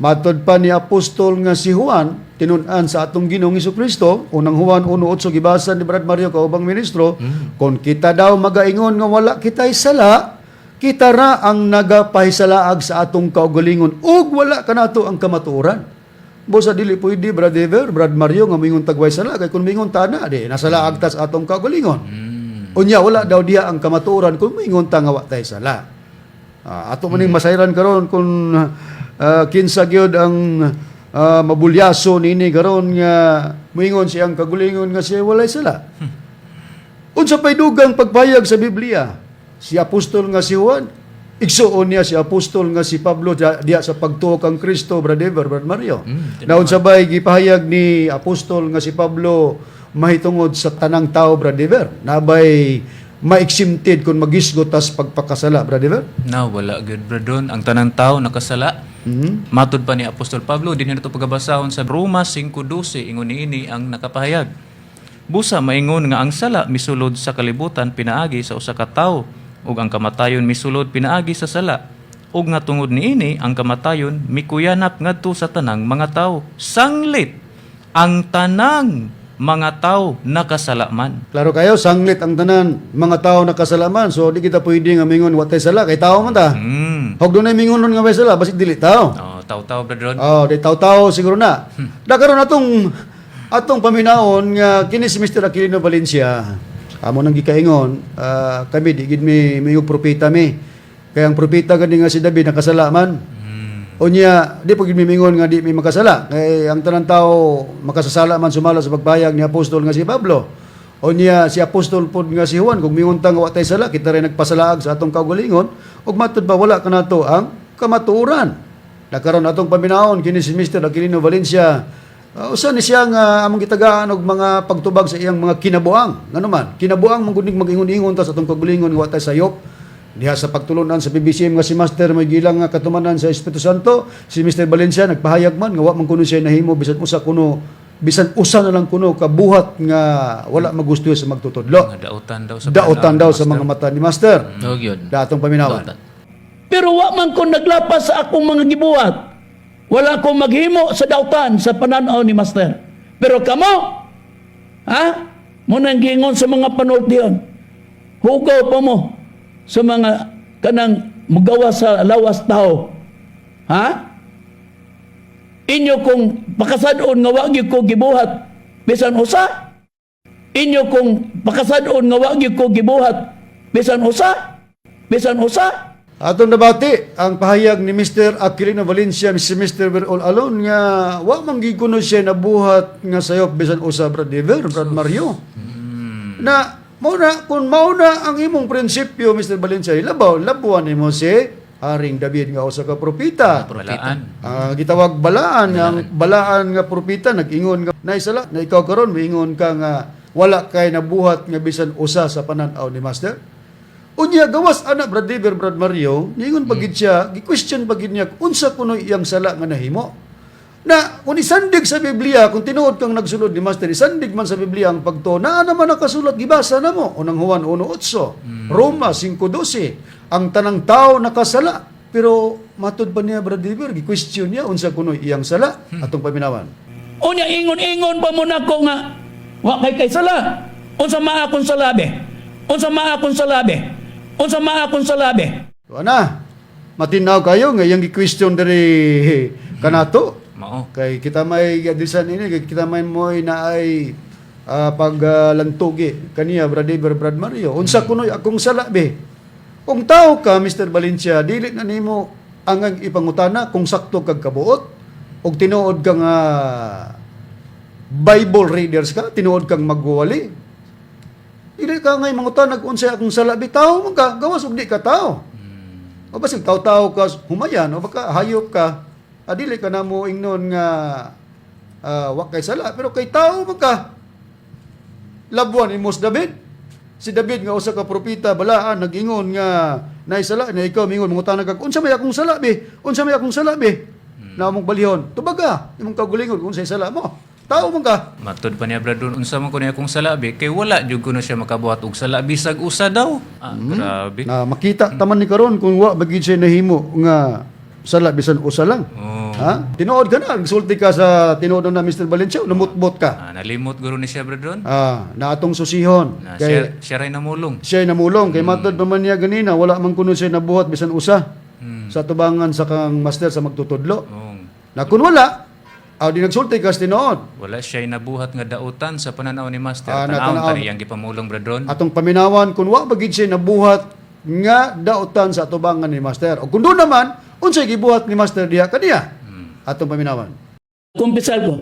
matod pa ni apostol nga si Juan, tinun-an sa atong Ginoong Kristo, Unang Juan 1:8, gibasa ni Brad Mario kaubang ministro, kung kita daw magaingon nga wala kitay sala, kita ra ang nagapahisalaag sa atong kaugalingon ug wala kanato ang kamatuoran. Busa dili pwede, Brad Ever, Brad Mario, nga mingon tagway sala kay kung mingon ta na di nasalaag ta sa atong kaugalingon. Unya wala daw diha ang kamatuoran kung mingon ta nga wa tay sala. Ato maning masayran karon kung kinsa gyud ang mabulyaso nini karon nga moingon siyang kagulingon nga siya walay sala. Unsa pay dugang pagpayag sa Biblia? Si apostol nga si Juan, igsuon niya si apostol nga si Pablo diya sa pagtuo kang Kristo, Brad Ever, Brad Mario. Na unsa bay gipahayag ni apostol nga si Pablo mahitungod sa tanang tao, Brad Ever? Nabay ma-exempted kung magisgot tas pagpakasala, Brad Ever? Na wala gyud, Brad Ron. Ang tanang tao nakasala. Matud pa ni Apostol Pablo dinhi nato pagabasahon sa Roma 5:12, ingon niini ang nakapahayag. Busa maingon nga ang sala misulod sa kalibutan pinaagi sa usa ka tawo ug ang kamatayon misulod pinaagi sa sala ug nga tungod niini ang kamatayon mikuyanap ngadto sa tanang mga tawo sanglit ang tanang mga tawo nakasala man. Klaro kayo, sanglit ang tanan, mga tao nakasalaman. So di kita pwede nga mingon wa tay sala kay tao man ta. Hog dunay mingon nun nga way sala, basig dili tao. Oh, taw-taw, Brad Ron. Oh, di tao-tao siguro na. Da karon atong atong paminawon nga kini si Mr. Aquilino Valencia, amo nang gikaingon, kami di gid mi miyog propeta mi. Kaya ang propeta gani nga si David nakasala man. Unya, di po gid mi mingon nga di mi makasala. Kay ang tanan tao makasasala man sumala sa pagbayag ni apostol nga si Pablo. Unya si apostol pod nga si Juan kung mingon ta nga wa tay sala, kita rin nagpasalaag sa atong kaugalingon ug matud ba wala kanato ang kamatuoran. Nakaron atong paminawon kini si Mr. Aquilino Valencia. Usa ni siya nga among gitagaan og mga pagtubag sa iyang mga kinabuang. Ngano man, kinabuang man gud ning mag-ingon-ingon ta sa atong kaugalingon nga wa tay sayop. Diha sa pagtulunan sa PBCM nga si Master may gilang nga katumanan sa Espiritu Santo, si Mr. Valencia nagpahayag man nga wa man kuno siya nahimo bisan usa kuno, bisan usa na lang kuno kabuhat nga wala magustuhi sa magtutudlo. Mga dautan daw sa Dautan pananaw daw ni sa Master. mga mata ni Master. Og yun. Da atong paminawan. Dautan. Pero wa man ko naglapas sa akong mga gibuhat. Wala akong maghimo sa dautan sa pananaw ni Master. Pero kamo, ha? Mo nang giingon sa mga panultiyon. Hugaw pa mo sa mga kanang mugawa sa lawas tao. Ha? Inyo kong pakasad-on nga wa gyud ko gibuhat bisan usa. Inyo kong pakasad-on nga wa gyud ko gibuhat bisan usa. Bisan usa. Atong nabati ang pahayag ni Mr. Aquilino Valencia, si Mr. We're All Alone nga wa man gid kuno siya nabuhat nga sayop bisan usa, Brad Dever, Brad Mario. Na mao na kung mao na ang imong prinsipyo, Mr. Valencia, labaw labuan nimo si Haring David nga usa ka propeta. Balaan. Gitawag balaan, ang balaan nga propeta nag-ingon nga naisala na ikaw karon moingon ka nga wala kay nabuhat nga bisan usa sa panan-aw ni Master. Unya gawas ana, Brad Dever, Brad Mario, niingon pagid siya, gi-question pagid niya unsa kuno iyang sala nga nahimo. Na kung isandig sa Biblia, kung tinuod kang nagsulod ni Master, isandig man sa Biblia ang pagtuo, naa naman nakasulat, gibasa na mo. Unang Juan 1:8, Roma 5:12, ang tanang tao nakasala. Pero matud pa niya, Brad Dever, gi-question niya unsa kuno iyang sala atong paminawan. Unya ingon-ingon pa mo nako nga wa kay kay sala. Unsa ma akong sala be? Unsa ma akong sala be? Unsa ma akong sala be? So, ana, matinaw kayo nga iyang gi-question diri kanato. Mao. Kay kita may gadisan ini, kay kita may moy na ay paglantugi kaniya, Brad Eber, Brad Mario. Unsa kunoy akong sala be? Kung tao ka, Mr. Valencia, dili na nimo ang ipangutana kung sakto kag kabuot og tinuod ka nga Bible readers ka, tinuod kang magwali. Dili ka ngay mangutana kung unsay akong sala be, tao man ka, gawas og di ka tao. O basig tao-tao ka humayan o baka hayop ka, adili ka na mo ingnon nga wa kay sala, pero kay tao man ka. Labuan ni Mos David. Si David nga usa ka propeta balaan nag-ingon nga naay sala na ikaw mingon mangutana kag unsa may akong sala be? Unsa may akong sala be? Na among balihon. Tubaga imong kaugalingon kung unsay sala mo. Tao man ka. Matod pa niya, Brad Ron, unsa man ko niya kung salabi kay wala jud kuno siya makabuhat og sala bisag usa daw. Ah, grabe. Na makita taman ni karon kung wa ba gid siya nahimo nga sala bisan usa lang. Oh. Ha? Tinuod ka na, nagsulti ka sa tinuod na Mr. Valencia, namutbot ka. Ah, nalimot guro ni siya, Brad Ron. Ah, na atong susihon. Na Kay siya, siya ray namulong. siya namulong kay matod pa man niya ganina, wala man kuno siya nabuhat bisan usa sa tubangan sa kang master sa magtutudlo. Oh. Na kun wala, aw di nagsulti ka sa tinuod. Wala siya nabuhat nga dautan sa pananaw ni Master. Ah, Tanawon natanaw. ta niyang gipamulong, Brad Ron. Atong paminawan kun wa ba gid siya nabuhat nga dautan sa atubangan ni master. O kun doon naman, unsay gibuhat ni master diha kaniya? Atong paminawan. Kumpisal ko.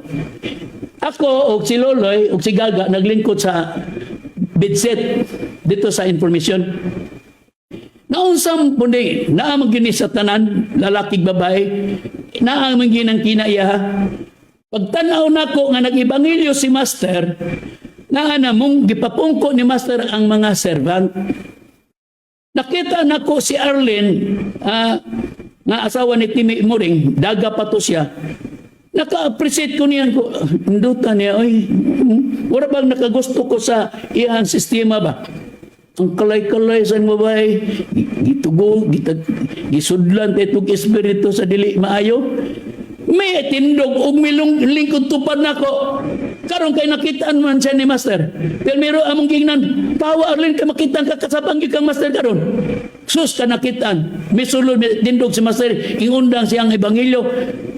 Ako og si Loloy og si Gaga naglingkod sa bedset dito sa information. Naunsam pundi naa man gini sa tanan lalaki babae naa man gini ang kinaiya. Pagtan-aw nako nga nag-ebanghelyo si Master, naa na mong gipapungko ni Master ang mga servant. Nakita nako si Arlene, nga asawa ni Timmy Muring, daga pa to siya. Naka-appreciate ko niyan ko, induta niya, oy, wala bang nakagusto ko sa iyang sistema ba? Ang kalay-kalay sa babae, gitugo, gisudlan tayo itong espiritu sa dili maayo. May tindog og milong lingkod tupad nako. Karon kay nakitaan man siya ni Master. Pero mero among gingnan, tawa Arlene kay makitaan ka kasabang gyud kang Master karon. Sus ka nakitaan. Misulod may tindog si Master, ingundang siyang ebanghelyo.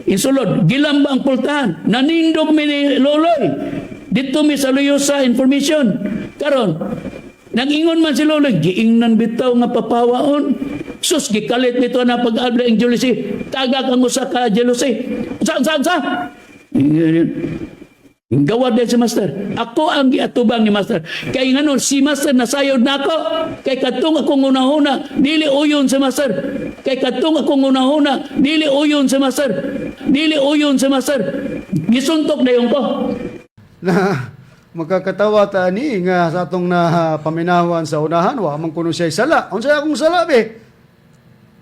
Insulod, gilamba ang pultahan. Nanindog mi ni Loloy. Dito mi sa Luyosa information. Karon, nag-ingon man si Loloy, giingnan bitaw nga papawaon. Sus, gikalit nito na pag-abla ang jealousy. Tagak ang usa ka jealousy. Unsa, unsa, unsa? Gawa din si Master. Ako ang giatubang ni Master. Kay nganon, si Master nasayod na ako. Kay katong akong unahuna, dili uyon si Master. Kay katong akong unahuna, dili uyon si Master. Dili uyon si Master. Gisuntok na yung ko. Na makakatawa ta ni nga sa atong na paminawan sa unahan wa man kuno siya sala. Unsa akong sala be?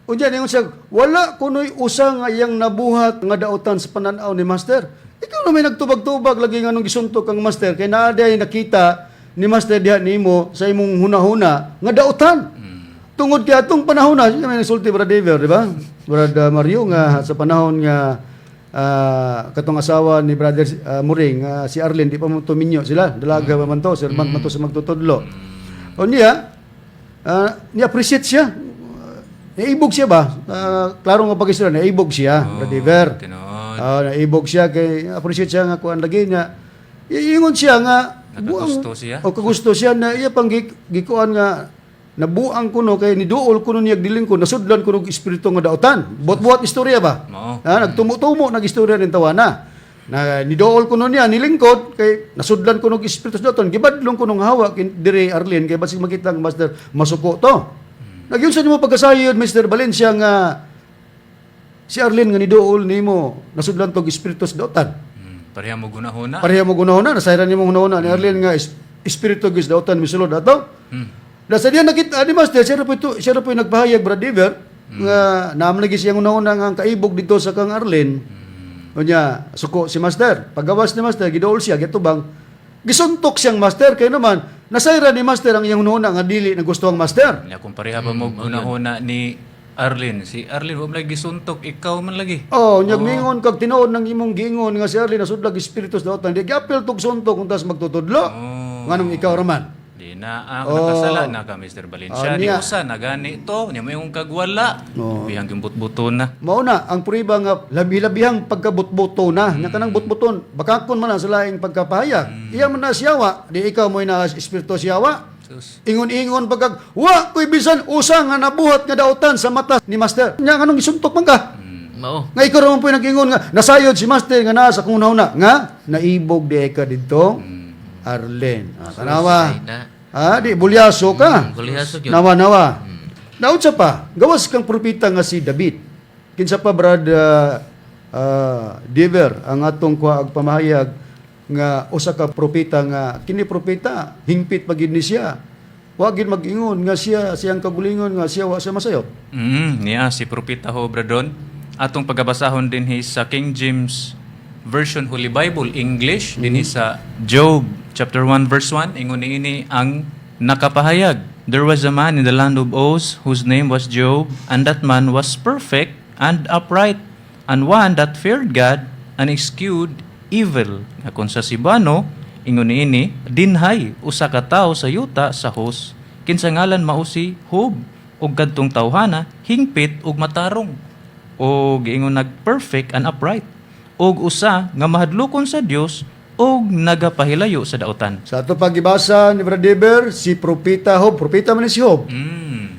Unya ningon siya, wala kuno'y usa nga iyang nabuhat nga dautan sa pananaw ni master. Ikaw na may nagtubag-tubag lagi nga nung gisuntok kang master kay naa diay nakita ni master diha nimo sa imong hunahuna nga dautan. Tungod kay atong panahon na, siya may nagsulti Brad Dever, di ba? Brad Mario nga sa panahon nga katong asawa ni Brother Muring, si Arlene, di pa mo tuminyo sila, dalaga pa man to, servant man to sa magtutudlo. O niya, ni-appreciate siya. Naibog siya ba? Klaro nga pag-istorya, naibog siya, Brad Dever. Tinuod. Naibog siya kay appreciate siya nga kuan lagi niya. Iingon siya nga Nakagusto siya. O kagusto siya na iya pang gikuan nga nabuang kuno kay niduol kuno niya diling ko nasudlan kuno og espiritu nga dautan. Buot-buot istorya ba? Mao. Ha, nagtumo-tumo nag istorya nin tawana. Na niduol kuno niya nilingkod kay nasudlan kuno og espiritu sa dautan. Gibadlong kuno nga hawa kin dire Arlene kay basig makita ang master masuko to. Nagyun sa nimo pagkasayod Mr. Valencia nga si Arlene nga niduol nimo nasudlan tog espiritu sa dautan. Pareha mo gunahuna. Pareha mo gunahuna, nasayran nimo hunahuna ni Arlene nga espiritu gyud sa dautan misulod ato. Na sa diyan nakita ni Master, siya ra po ito, siya ra po yung nagpahayag Brad Dever nga naam lagi siyang hunahuna nga ang kaibog dito sa kang Arlene. Unya, suko si Master. Pagawas ni Master, giduol siya gitubang gisuntok siyang Master kay naman nasayran ni Master ang iyang hunahuna nga dili na gusto ang Master. Nya kung pareha pa mo gunahuna ni Arlene. Si Arlene wa man lagi gisuntok, ikaw man lagi. Oh, unyag mingon kag tinuod ng imong giingon nga si Arlene nasudlag espiritu sa dautan. Di giapil tog suntok kung tas magtutudlo. Oh. Nganong ikaw raman. Di na ang nakasala na ka Mr. Valencia. Ah, Di niya. usa na gani to, nya mo yung kagwala. Oo. Bihang yung butbuton na. Mao na ang prueba nga labi-labihang pagkabutbuto na nga kanang butbuton bakakon man na sa laing pagkapahayag. Iya man na siyawa, di ikaw mo'y na espiritu siyawa. Sus. Ingon-ingon pagkag wa ko'y bisan usa nga nabuhat nga dautan sa mata ni master. Nya nganong gisuntok man ka? Mao. Nga ikaw raman po'y nag-ingon nga nasayod si master nga naa sa kung una nga naibog di ka didto. Arlen. Ah, tanawa. Ay, na. Ah, di bulyaso ka. Bulyaso gyud. Nawa nawa. Naunsa pa, gawas kang propeta nga si David. Kinsa pa Brad Dever ang atong kuha og pamahayag nga usa ka propeta nga kini propeta hingpit pa gid ni siya. Wa gid mag-ingon nga siya siyang kagulingon nga siya wa siya masayop. Niya si Propeta ho Bradon. Atong pagabasahon dinhi sa King James Version Holy Bible English dinhi sa Job chapter 1 verse 1, ingon niini ang nakapahayag. There was a man in the land of Uz whose name was Job, and that man was perfect and upright, and one that feared God and eschewed evil. Nga kung sa Cebuano, ingon niini, dinhay usa ka tawo sa yuta sa Hus kinsa ngalan mao si Job, ug kadtong tawhana hingpit ug matarong, ug giingon nag perfect and upright, ug usa nga mahadlokon sa Dios ug nagapahilayo sa dautan. Sa ato pagibasa ni Brother Dever, si Propeta Job, propeta man ni si Job.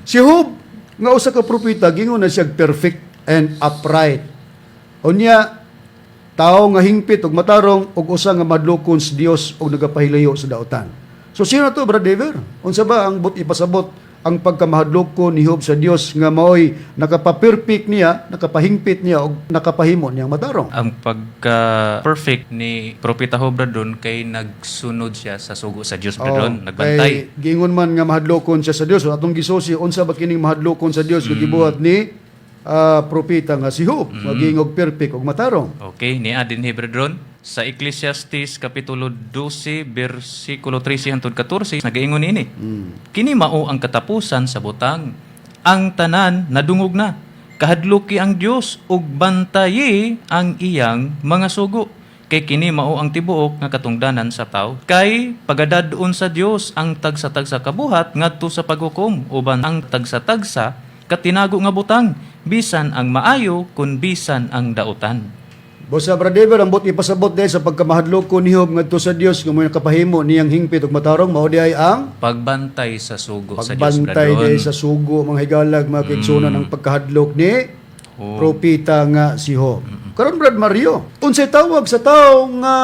Si Job, nga usa ka propeta, gingon na siya perfect and upright. Unya, tao nga hingpit ug matarong ug usa nga mahadlokon sa Dios ug nagapahilayo sa dautan. So sino to, Brother Dever? Unsa ba ang but ipasabot ang pagkamahadlokon ni Job sa Dios nga maoy nakapaperfect niya, nakapahingpit niya ug nakapahimo niyang matarong? Ang pagka perfect ni Propeta Job, Brad, kay nagsunod siya sa sugo sa Dios, Brad, Oh, nagbantay. Kay giingon man nga mahadlokon siya sa Dios. So, atong gisusi unsa ba kining mahadlokon sa Dios nga gibuhat ni propeta nga si Job, nga giingog perfect ug matarong? Okay, niya din, Brad, sa Ecclesiastes kapitulo 12 bersikulo 13 hangtod 14, nagaingon ini. Kini mao ang katapusan sa butang. Ang tanan nadungog na. Kahadluki ang Dios ug bantayi ang iyang mga sugo. Kay kini mao ang tibuok nga katungdanan sa tao. Kay pagadad-on sa Dios ang tagsa-tagsa kabuhat ngadto sa paghukom uban ang tagsa-tagsa katinago nga butang, bisan ang maayo kun bisan ang dautan. Bosa, Brother Dever, ang but ipasabot dahil sa pagkamahadlokon ni Job ngadto sa Dios nga mo'y nakapahimo niyang hingpit ug matarong mao diay ang pagbantay sa sugo sa Dios, pagbantay Brad Ron. diay sa sugo, mga higalag, mga kaigsunan, ang pagkahadlok ni propeta nga si Job. Karon, Brad Mario, unsay tawag sa tao nga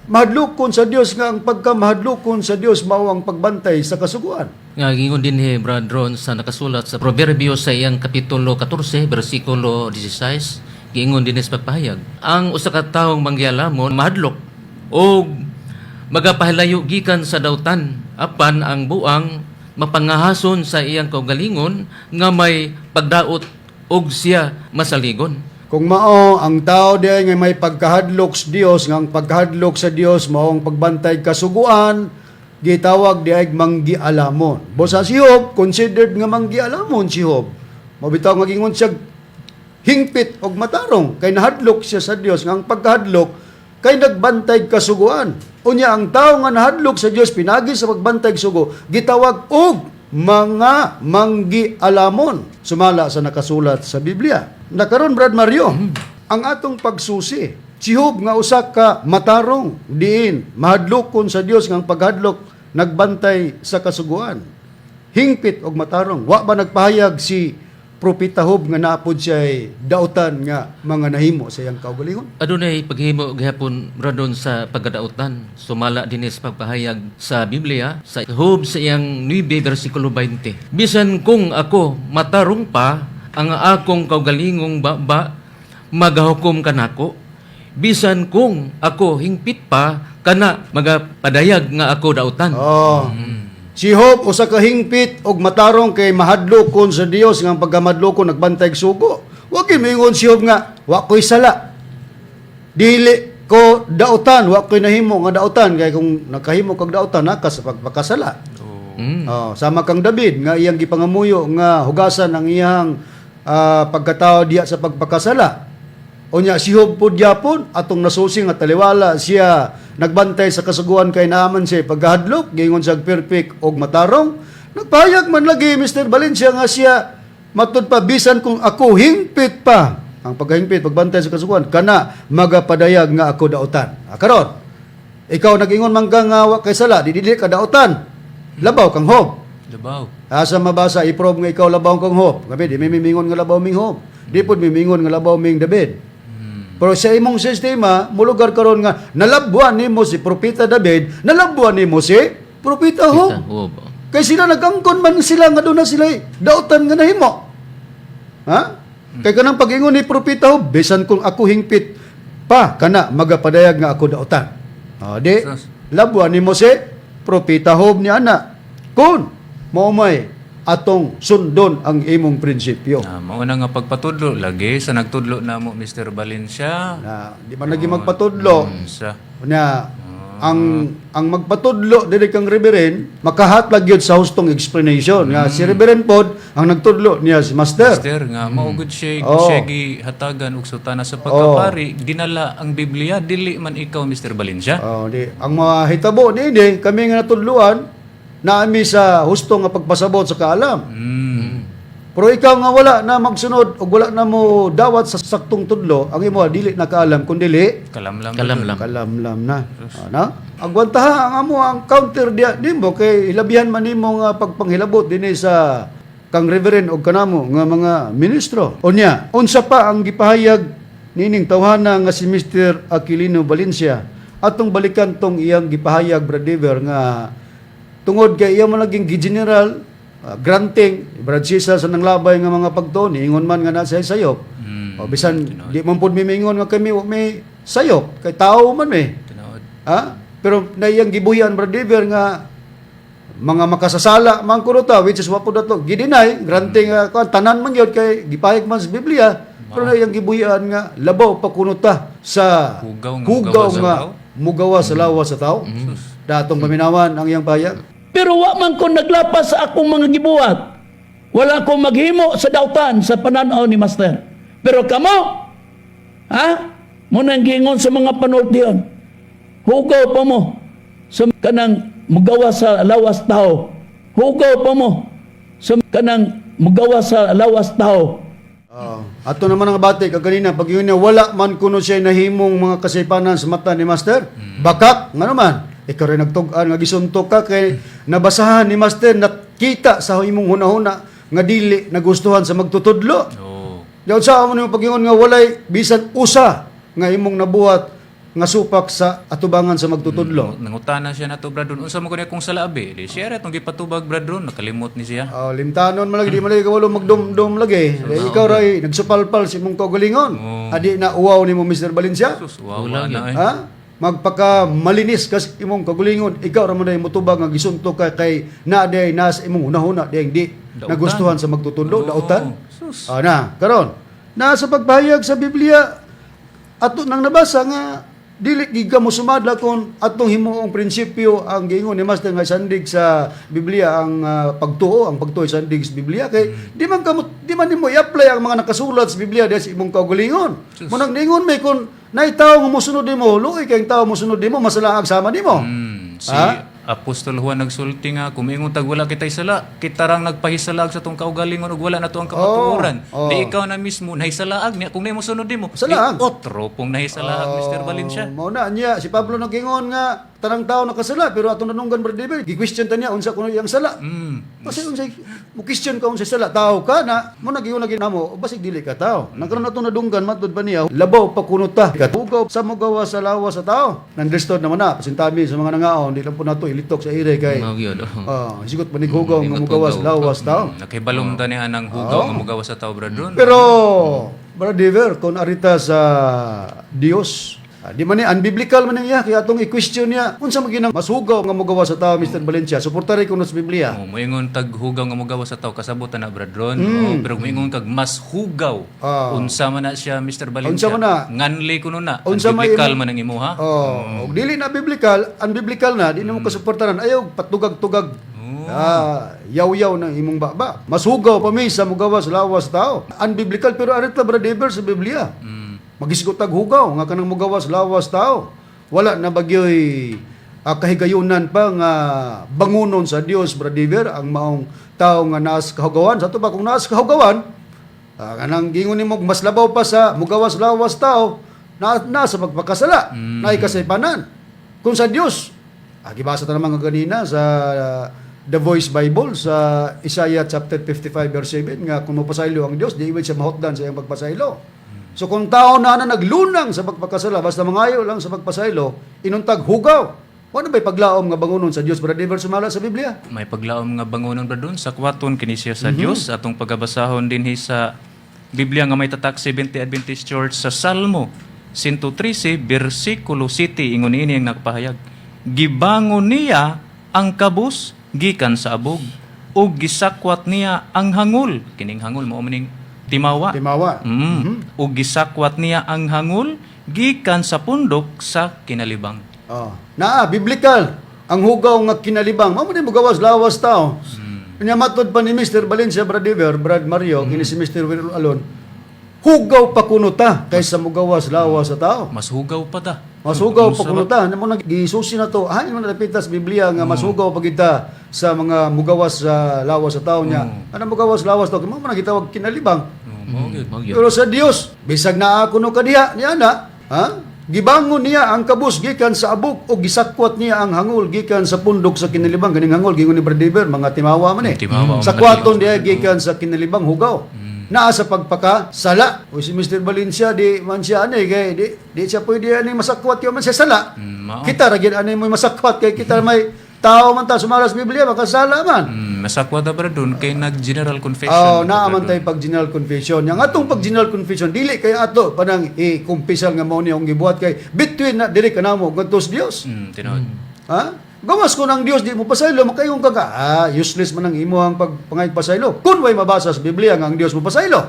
mahadlokon sa Dios nga ang pagkamahadlokon sa Dios mao ang pagbantay sa kasuguan? Nga gingon din ni Brad Ron sa nakasulat sa Proverbio sa iyang kapitulo 14 bersikulo 16, giingon din sa pagpahayag. Ang usa ka taong manggialamon mahadlok og magapahilayo gikan sa dautan, apan ang buang mapangahason sa iyang kaugalingon nga may pagdaot og siya masaligon. Kung mao ang tao diay nga may pagkahadlok sa Dios nga ang pagkahadlok sa Dios mao ang pagbantay kasuguan, gitawag diay manggialamon. Bosa si Job, considered nga manggialamon si Job. Mao bitaw nga gingon siya hingpit og matarong kay nahadlok siya sa Dios nga ang pagkahadlok kay nagbantay kasuguan. Unya ang tao nga nahadlok sa Dios pinagi sa pagbantay sugo gitawag og mga manggialamon sumala sa nakasulat sa Biblia. Nakaron, Brad Mario, ang atong pagsusi si Job nga usa ka matarong diin mahadlokon sa Dios nga ang paghadlok nagbantay sa kasuguan, hingpit og matarong. Wa ba nagpahayag si Propeta Job nga naapod siya dautan nga mga nahimo sa iyang kaugalingon? Adunay paghimo gihapon, Brad Ron, sa pagkadautan sumala dinhi sa pagpahayag sa Biblia sa Job sa iyang 9 bersikulo 20. Bisan kung ako matarong pa, ang akong kaugalingong baba magahukom kanako. Bisan kung ako hingpit pa, kana magapadayag nga ako dautan. Oh. Si Job usa ka hingpit og matarong kay mahadlokon sa Dios nga ang pagkamadlokon nagbantay og sugo. Wa gyud moingon si Job nga wa ko'y sala. Dili ko dautan, wa ko'y nahimo nga dautan, kay kung nakahimo kag dautan naka sa pagpakasala. Oh, sama kang David nga iyang gipangamuyo nga hugasan ang iyang pagkatao diya sa pagpakasala. Unya si Job pud gyapon atong nasusi nga taliwala siya nagbantay sa kasuguan kay naaman siya pagkahadlok, giingon siya perfect og matarong. Nagpahayag man lagi Mr. Valencia nga siya matud pa, bisan kung ako hingpit pa, ang pagkahingpit pagbantay sa kasuguan, kana magapadayag nga ako dautan. Karon ikaw nag-ingon man ka nga wa kay sala, di dili ka dautan. Labaw kang Job. Labaw. Asa mabasa i-prove nga ikaw labaw kang Job? Kami di mi mimingon nga labaw ming Job. Di pud mimingon nga labaw ming David. Pero sa imong sistema, mulugar karon nga nalabwan nimo si Propeta David, nalabwan nimo si Propeta Job. Job. Kay sila nagangkon man sila nga doon na sila dautan nga nahimo. Ha? Kay kanang pag-ingon ni Propeta Job, bisan kung ako hingpit pa, kana magapadayag nga ako dautan. O, di, Sus. labuan nimo si Propeta Job ni ana. Kun mao may Atong sundon ang imong prinsipyo. Ah, mao na nga pagpatudlo lagi sa nagtudlo namo, Mr. Valencia. Na di man lagi magpatudlo Sa na ang magpatudlo diri kang Reverend makahatlag gyud sa hustong explanation nga si Reverend pod ang nagtudlo niya si Master. Master nga mao gud siya Oh. siya gihatagan og sutana sa pagkapari, dinala ang Biblia, dili man ikaw, Mr. Valencia. Oh, di ang mahitabo niini, kami nga natudloan naami sa husto nga pagpasabot sa kaalam. Pero ikaw nga wala na magsunod ug wala na mo dawat sa saktong tudlo, ang imo dili na kaalam kun dili Kalamlam. Kalamlam. kalamlam na. Ano? Agwantaha ang amo ang counter diya nimo kay ilabihan man nimo nga pagpanghilabot dinhi sa kang reverend og kanamo nga mga ministro. Unya, unsa pa ang gipahayag nining tawhana nga si Mr. Aquilino Valencia? Atong balikan tong iyang gipahayag, Brad Dever, nga tungod kay iya man naging gi-general granting Brad Cesar sa nanglabay nga mga pagtuon, ingon man nga na sa sayop. O bisan di man pud mi mingon nga kami wa may sayop kay tao man mi. Tinuod. Ha? Pero naiyang gibuhian, Brad Dever, nga mga makasasala man kuno ta, which is wa pud ato gideny granting kuan, tanan man gyud kay gipahayag man sa Biblia, pero naiyang gibuhian nga labaw pa kuno ta sa Hugaw nga hugaw mugawa sa nga tao. mugawa sa lawas sa tao. Datong paminawan ang iyang pahayag. Pero wa man ko naglapas sa akong mga gibuhat. Wala ko maghimo sa dautan sa pananaw ni Master. Pero kamo, ha? Mo nang giingon sa mga panultion. Hugaw pa mo sa kanang mugawa sa lawas tao. Hugaw pa mo sa kanang mugawa sa lawas tao. Oo. Ato naman ang abate kag kanina pag yun niya, wala man kuno siya nahimong mga kasaypanan sa mata ni Master. Bakak nga naman ikaw rin nagtug-an nga gisuntok ka kay nabasahan ni Master, nakita sa imong hunahuna nga dili nagustuhan sa magtutudlo. Oh. Diyan sa amo nimo pagingon nga walay bisan usa nga imong nabuhat nga supak sa atubangan sa magtutudlo. Nangutana siya nato, Brad Ron. Unsa man kuno akong sala abi? Di siya ra itong gipatubag, Brad Ron, nakalimot ni siya. Oh, limtanon man lagi, di man lagi kawalo magdumdum lagi. Di ikaw ray nagsupalpal sa imong kaugalingon. Adi na uwaw nimo, Mr. Valencia. Sus, wawa na eh. Ha? Magpaka malinis kas imong kagulingon, ikaw ra man day motubag nga gisuntok ka kay na day nas imong hunahuna day di Dautan. nagustuhan sa magtutudlo, Oo. dautan. Sus. Ah, na karon na sa pagpahayag sa Biblia ato nang nabasa nga dili gid ka mosumadla kon atong himuong prinsipyo ang giingon ni Master nga sandig sa Biblia ang pagtuo, ang pagtuo sandig sa Biblia kay di man kamo, di man nimo i-apply ang mga nakasulat sa Biblia diha sa imong kaugalingon. Munang ningon may kon nay tawo nga mosunod nimo, luoy kay ang tawo mosunod nimo, masalaag sama nimo. Si Ha? Apostol Juan nagsulti nga kung miingon tag wala kitay sala, kita rang nagpahisalaag sa tong kaugalingon ug wala na to ang kamatuoran. Oh, oh. Di ikaw na mismo nahisalaag niya kung nimo sunod nimo. Di Salaag. otro pong nahisalaag, Mr. Valencia. Mao na niya si Pablo nagingon nga tanang tao nakasala pero atong nanunggan, Brother David, gi-question ta niya unsa kuno iyang sala. Kasi unsay mo question ka unsay sala, tao ka na mo nagingon lagi namo basig dili ka tao. Nagkaron atong nadunggan matud ba niya labaw pa kuno ta katugaw sa mogawa sa lawas sa tao. Nandrestor naman na pasintami sa mga nangaon, di lang po nato ilitok sa ire kay Mao gyud. Oh. ah, sigot manighugaw nga mogawa sa lawas tao. Nakibalom ta niya ang hugaw nga mugawa sa tao, Brad Ron. Pero, Brother Dever, kung arita sa Dios, di man ni unbiblical man niya, kaya atong i-question niya, unsa man ginang mas hugaw nga mogawa sa tao, Mr. Valencia, suportari ko na sa Biblia. Oh, moingon tag hugaw nga mugawa sa tao, kasabutan na, Brad Ron. Oh, pero moingon kag mas hugaw. Unsa man na siya, Mr. Valencia? Unsa man na? Nganli kuno na. Unsa man Biblical man ang imuha. Oh, og dili na biblical, unbiblical na, di na mo kasuportaran. Ayaw patugag-tugag. Yaw-yaw ng imong baba. Mas hugaw pa mi sa mugawa sa lawas sa tao. Unbiblical pero arita, Brother Dever, sa Biblia. Magisgot tag hugaw nga kanang mugawa sa lawas tao. Wala na bagyoy kahigayunan pa nga bangunon sa Dios, Brother Dever, ang maong tao nga naas kahugawan. Sa ato pa kung naas kahugawan, kanang gingon nimo mas labaw pa sa mugawas lawas tao na, na sa pagpakasala, na ikasaypanan. Kung sa Dios, gibasa ta naman nga ganina sa The Voice Bible sa Isaiah chapter 55 verse 7 nga kung mapasaylo ang Dios, di ibig siya mahotdan sa iyang pagpasaylo. So kung tao na na naglunang sa pagpakasala, basta mangayo lang sa pagpasaylo, inuntag hugaw. Wala ba'y paglaom nga bangunon sa Dios, Brother Dever, sumala sa Biblia? May paglaom nga bangunon bro dun sa kwaton kini siya sa Dios atong pagabasahon dinhi sa Biblia nga may tatak Seventh Adventist Church sa Salmo 113 bersikulo 7, ingon niini ang nakapahayag: Gibangon niya ang kabus gikan sa abog. Ug gisakwat niya ang hangul. Kining hangul mao maning timawa. Timawa. Ug gisakwat niya ang hangul gikan sa pundok sa kinalibang. Oh. Naa, biblical. Ang hugaw nga kinalibang. Mao man mogawas lawas tao. Nya matod pa ni Mr. Valencia Bradiver, Brad Mario, kini si Mr. Will Alon. Hugaw pa kuno ta kaysa mogawas lawas sa tao. Mas hugaw pa ta. Mas hugaw pa kuno ta. Ano mo nang gisusi na to? Ay, mo napita sa Biblia nga mas hugaw pa kita sa mga mugawas sa lawas sa tao niya. Ano mugawas lawas to? Mao man ang gitawag kinalibang. Oh, mao gyud. Mao gyud. Pero sa Dios, bisag naa kuno kadiha niya na, ha? Gibangon niya ang kabus gikan sa abog o gisakwat niya ang hangol gikan sa pundok sa kinalibang. Ganing hangol gingon ni Brad Dever, mga timawa man eh. Timawa, mga Sakwaton diya gikan sa kinalibang hugaw. Naa sa pagpaka sala. O si Mr. Valencia di man siya ani kay di siya pwede ani masakwat kay man siya sala. Mao. Kita ra gyud ani mo masakwat kay kita may tao man ta sumala sa Biblia makasala man. Masakwat ta Brad Ron kay nag general confession. Oh, ta, naa man Brad Ron. tay pag general confession. Yang atong pag general confession dili kay ato panang i-kumpisal nga mao ni akong gibuhat kay between na dili kanamo ngadto sa Dios. Tinuod. Ha? Gawas ko ng Dios di mo pasaylo makaingon ka ka. Ah, useless man ang imuhang pagpangayog pasaylo. Kun way mabasa sa Biblia nga ang Dios mo pasaylo.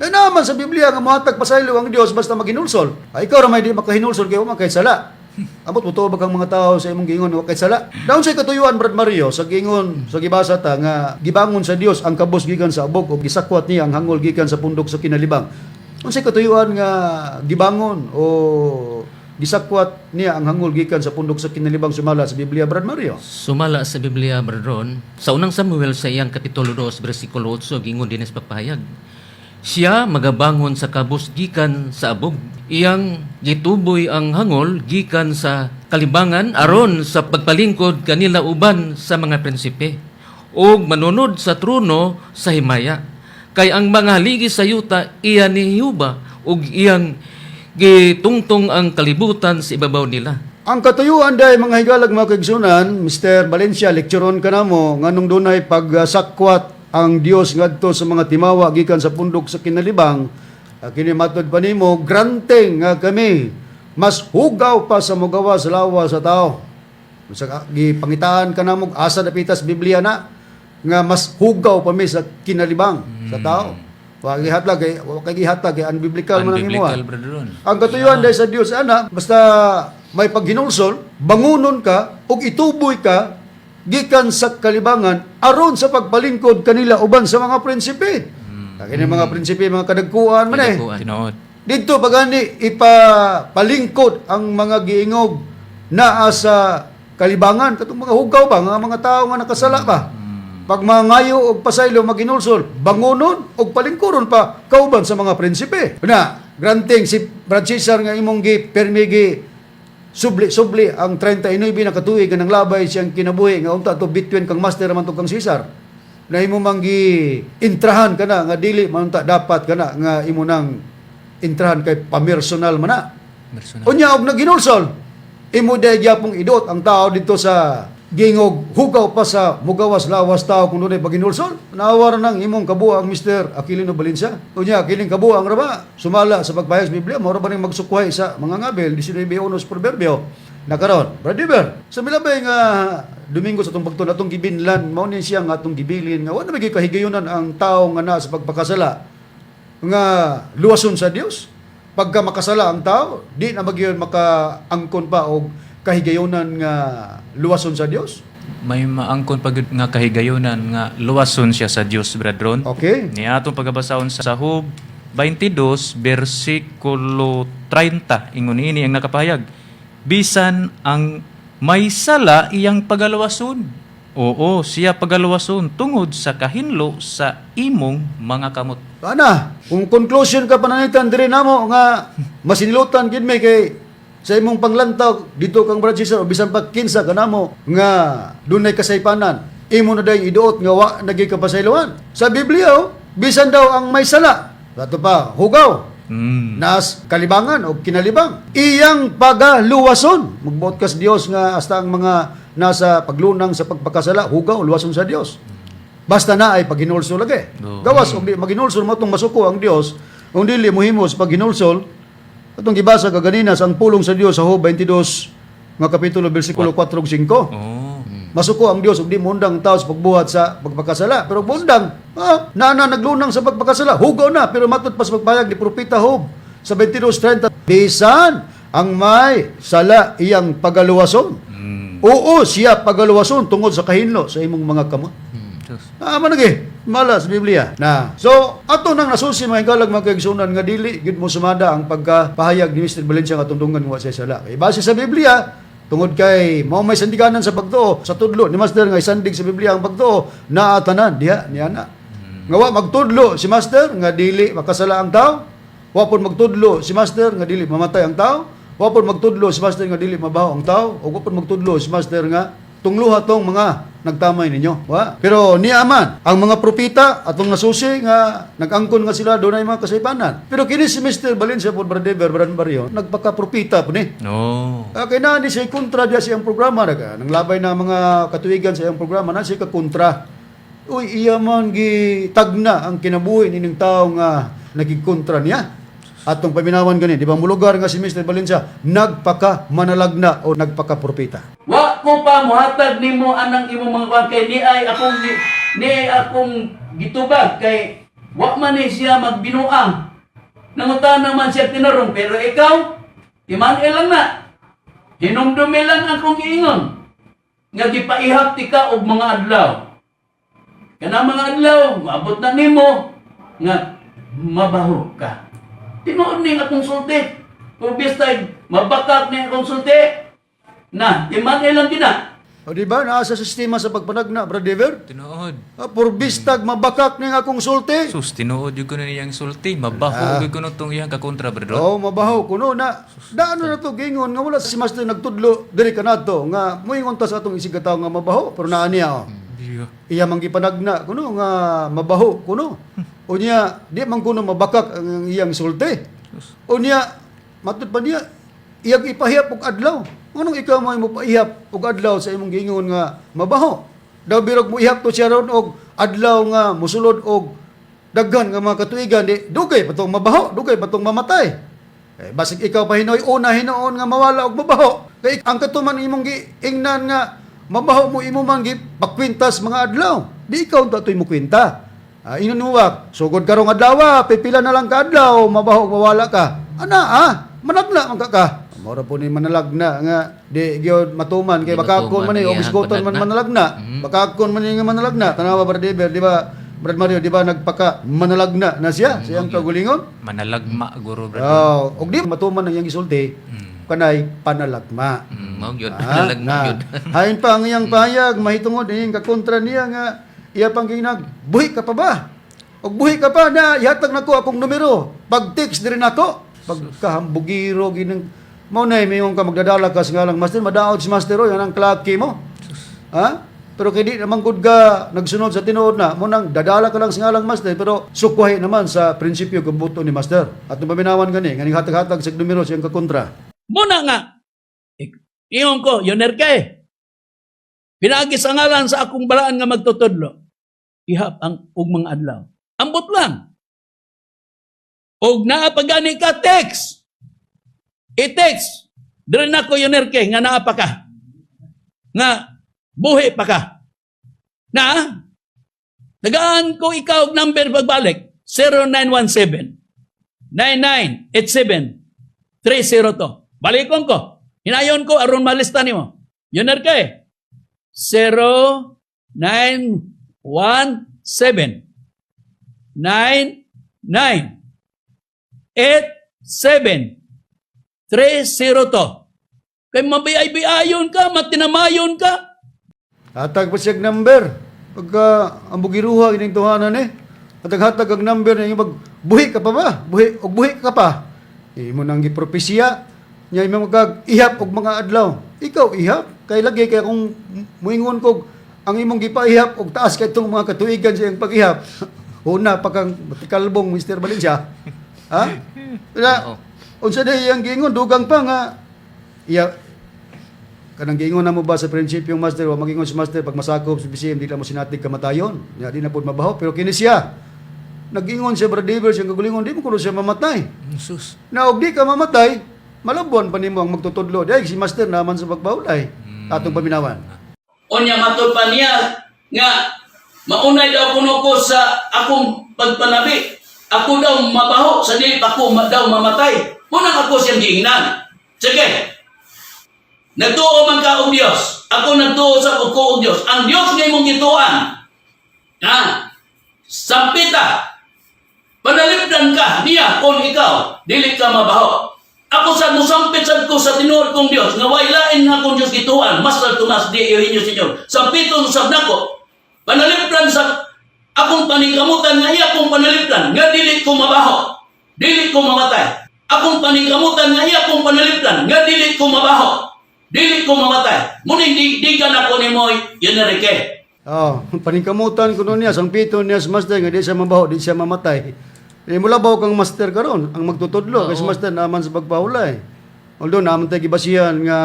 Eh naman sa Biblia nga mohatag pasaylo ang Dios basta maghinulsol. Ay ikaw ra may di makahinulsol kay wa man kay sala. Amot mo ba kang mga tao sa imong giingon wa kay sala. Daon say katuyuan, Brad Mario, sa giingon sa gibasa ta nga gibangon sa Dios ang kabos gikan sa abog ug gisakwat niya ang hangol gikan sa pundok sa kinalibang. Unsay katuyuan nga gibangon o gisakwat niya ang hangol gikan sa pundok sa kinalibang sumala sa Biblia, Brad Mario? Sumala sa Biblia, Brad Ron, sa unang Samuel sa iyang kapitulo 2, bersikulo 8, gingon dinis pagpahayag. Siya magabangon sa kabus gikan sa abog. Iyang gituboy ang hangol gikan sa kalibangan aron sa pagpalingkod kanila uban sa mga prinsipe ug manunod sa trono sa himaya. Kay ang mga haligi sa yuta iya ni Jehova ug iyang gitungtong ang kalibutan sa ibabaw nila. Ang katuyuan day mga higalag mga kaigsunan, Mr. Valencia, lekturon ka namo nganong dunay pagsakwat ang Dios ngadto sa mga timawa gikan sa pundok sa kinalibang. Kini matod pa nimo granting nga kami mas hugaw pa sa mugawa sa lawa sa tao. Sa gipangitaan ka namo asa dapitas Biblia na nga mas hugaw pa mi sa kinalibang sa tao. Wa kay gihatlag kay unbiblical man ang imo. Unbiblical, Brad Ron. Ang katuyuan dahil sa Dios ana, basta may paghinulsol, bangunon ka ug ituboy ka gikan sa kalibangan aron sa pagpalingkod kanila uban sa mga prinsipe. Mm. Mga prinsipe mga kadagkuan man eh. Kadagkuan. Tinuod. Dito pagani ipapalingkod ang mga giingog naa sa kalibangan katong mga hugaw ba nga mga tao nga nakasala ba. Pag mangayo og pasaylo maginulsol, bangunon og palingkuron pa kauban sa mga prinsipe. Na, granting si Brad Cesar nga imong gi permigi subli-subli ang 39 na katuig nga nanglabay siyang kinabuhi nga unta to between kang master man to kang Cesar na imo mang gi intrahan kana nga dili man unta dapat kana nga imo nang intrahan kay pamersonal man na. Personal. Unya og naginulsol, imo day gyapong idot ang tao dito sa gingog hugaw pa sa mugawas lawas tao kung dunay paginulsol. Naawa ra nang imong kabuang Mr. Aquilino Valencia. Unya kining kabuang ra ba sumala sa pagpahayag sa Biblia mao ra ba ning magsukway sa mga ngabel 19:1 sa Proverbio. Nakaron, Brad Dever, sa milabay nga Domingo sa atong pagtun atong gibinlan mao ni siya nga atong gibilin nga wa na may kahigayunan ang tao nga naa sa pagpakasala nga luwason sa Dios. Pagka makasala ang tao, di na magyon makaangkon pa og kahigayonan nga luwason sa Dios. May maangkon pag nga kahigayonan nga luwason siya sa Dios, Brad Ron. Okay. Ni atong pagabasahon sa Job 22 bersikulo 30 ingon ini ang nakapahayag. Bisan ang may sala iyang pagaluwason. Oo, siya pagaluwason tungod sa kahinlo sa imong mga kamot. Ana, kung conclusion ka panangitan diri namo nga masinilutan gid mi kay sa imong panglantaw dito kang Brad Cesar o bisan pa kinsa ka namo nga dunay kasaypanan imo na day iduot nga wa nagi kapasayloan. Sa Biblia, oh, bisan daw ang may sala, ato pa hugaw, nas kalibangan o kinalibang iyang pagaluwason. Magbuot kas Dios nga hasta ang mga nasa paglunang sa pagpakasala hugaw luwason sa Dios basta na ay paghinulsol lagi. Oo. Gawas og di maghinulsol mo tong masuko ang Dios kung dili mohimo sa paghinulsol atong gibasa kaganina sa ang pulong sa Dios sa Job 22 nga kapitulo bersikulo 4 ug 5. Oh. Masuko ang Dios ug di muundang ang tao sa pagbuhat sa pagpakasala. Pero mundang, naa na naglunang sa pagpakasala, hugaw na, pero matud pa sa pagpahayag ni Propeta Job sa 22:30, bisan ang may sala iyang pagaluwason. Oo, siya pagaluwason tungod sa kahinlo sa imong mga kamot. Sus. Man lagi, mala sa Biblia. Na. So, ato nang nasusi mga hikalag mga kaigsunan nga dili gyud mo sumada ang pagkapahayag ni Mr. Valencia nga tundungan wa siya sala. Kay base sa Biblia, tungod kay mao may sandiganan sa pagtuo sa tudlo ni Master nga isandig sa Biblia ang pagtuo, naa tanan diha niya na. Nga wa magtudlo si Master nga dili makasala ang tao, wa pud magtudlo si Master nga dili mamatay ang tao, wa pud magtudlo si Master nga dili mabaho ang tao, ug wa pud magtudlo si Master nga tungluha tong mga nagtamay ninyo. Wa. Pero niya man, ang mga propita atong nasusi nga nag-angkon nga sila dunay mga kasaypanan. Pero kini si Mr. Valencia po Brother Brad Barrio, nagpaka-propita po ni. No. Kay naa ni siya kontra diya sa iyang programa nag nanglabay na mga katuwigan sa iyang programa na siya kontra. Uy, iya man gitagna ang kinabuhi nining tao nga nagigkontra niya. Atong paminawan gani, di ba mulugar nga si Mr. Valencia nagpaka manalagna o nagpaka propeta. Wa ko pa muhatag nimo anang imong mga kuan kay niay akong niay akong gitubag kay wa man ni siya magbinuang. Nangutana man siya tinarong pero ikaw timan lang na. Hinumdumi lang akong giingon nga gipaihap ti ka og mga adlaw. Kana mga adlaw maabot na nimo nga mabaho ka. Tinuod ning akong sulti. Kung bistay mabakak ni akong sulti, na, timan lang gina. O di ba naa sa sistema sa pagpanagna, Brother Dever? Tinuod. Purbistag mabakak ning akong sulti. Sus, tinuod yung kuno niyang sulti. Mabaho gyud kuno tong iyang kakontra, Brad Ron. Oo, mabaho kuno na. Daano na to gingon nga wala si Master nagtudlo diri kanato nga moingon ta sa atong isig ka tawo nga mabaho pero naa niya oh. Diyo. Iya man gipanagna kuno nga mabaho kuno. Unya di man kuno mabakak ang iyang sulti. Unya matud pa niya iyang ipahiyap og adlaw. Nganong ikaw may mopaihap og adlaw sa imong giingon nga mabaho? Daw birog mo ihap to siya ron og adlaw nga mosulod og daghan nga mga katuigan di dugay pa tong mabaho, dugay pa tong mamatay. Eh, basig ikaw pa hinoy una hinuon nga mawala og mabaho. Kay ang katuman imong giingnan nga mabaho mo imo man gipakwintas mga adlaw. Di ikaw ta to'y mukwinta. Ingon mo ba, sugod karong adlaw, pipila na lang ka adlaw, mabaho og mawala ka. Ana managna man ka ka. Mora po ni manalagna nga di gyud matuman kay Di bakakon man matuman ni ang og iyang isgutan man panagna. manalagna. Bakakon man ni nga manalagna. Tanawa Brad Eber, di ba? Brad Mario, di ba nagpaka manalagna na siya sa iyang kaugalingon? Manalagma guro, Brad Ron. Oh, og di matuman ang iyang gisulti kanay panalagma. Mao gyud, Ah, manalagma na. gyud. Hain pa ang iyang pahayag mahitungod iyang kakontra niya nga iya pang ginag buhi ka pa ba? Og buhi ka pa na ihatag nako akong numero. Pag text diri nako. Pagkahambugiro ginang mao na mayon ka magdadala ka sa ngalang master madaot si master oy anang klaki mo. Ha? Pero kay di naman gud ka nagsunod sa tinuod na mo nang dadala ka lang sa ngalang master pero sukwahi naman sa prinsipyo kung buto ni master. At paminawan gani nganing hatag-hatag sa numero sa iyang kakontra. Muna nga, ingon ko, yoner ka eh. Pinaagi sa ngalan sa akong balaan nga magtutudlo. Ihap ang ug mga adlaw. Ambot lang. Og naa pa gani ka, text. I-text. Dire na ko yoner kay nga naa pa ka. Nga buhi pa ka. Na, tagaan ko ikaw og number pagbalik. 0917 9987 302. Balikon ko. Hinayon ko aron malista nimo. Yun ka eh. 0 9 1 7 9 9 8 7 3 0 2. Kay mabiyay-biyayon ka, matinamayon ka. Hatag pa siyang number. Pagka ang bugiruha ining tuhanan eh. Hatag-hatag ang number niya pag buhi ka pa ba? Buhi og buhi ka pa. Imo nang gipropesya nya imo magkag ihap og mga adlaw. Ikaw ihap kay lagi kay kung muingon kog ang imong gipaihap og taas kay itong mga katuigan sa iyang pag-ihap. Una pa kang kalbong Mr. Valencia. Ha? Na, unsa day iyang giingon dugang pa nga iya kanang giingon na mo ba sa prinsipyong master wa magingon si master pag masakop sa BCM di lang mo sinatig kamatayon nya di na pud mabaho pero kini siya nag-ingon siya Brother David siyang kagalingon di mo kuno siya mamatay Sus. na og di ka mamatay malabuan pa nimo ang magtutudlo dahil si master naman sa pagbawlay atong paminawan. Unya matud pa niya nga maunay daw kuno ko sa akong pagpanabi. Ako daw mabaho sa dili pa ko daw mamatay. Munang ako siyang giingnan. Sige. Nagtuo man ka og Dios. Ako nagtuo sa ko og Dios. Ang Dios nga imong gituan. Ha? Sampita. Panalipdan ka niya kung ikaw dili ka mabaho. Ako sa musampit sad ko sa tinuod kong Dios nga way lain nga akong Dios gituan, Master Tomas D. Eugenio Senior. Sampiton usab nako. Panalipdan sa akong paningkamutan nga iya akong panalipdan nga dili ko mabaho. Dili ko mamatay. Akong paningkamutan nga iya akong panalipdan nga dili ko mabaho. Dili ko mamatay. Muning digan ako nimo, Enrique. Oh, paningkamutan kuno niya, sangpiton niya sa master nga di siya mabaho, di siya mamatay. Eh, mula baho kang master karon ang magtutudlo kay si master naman sa pagpahulay. Although naman tayo gibasihan nga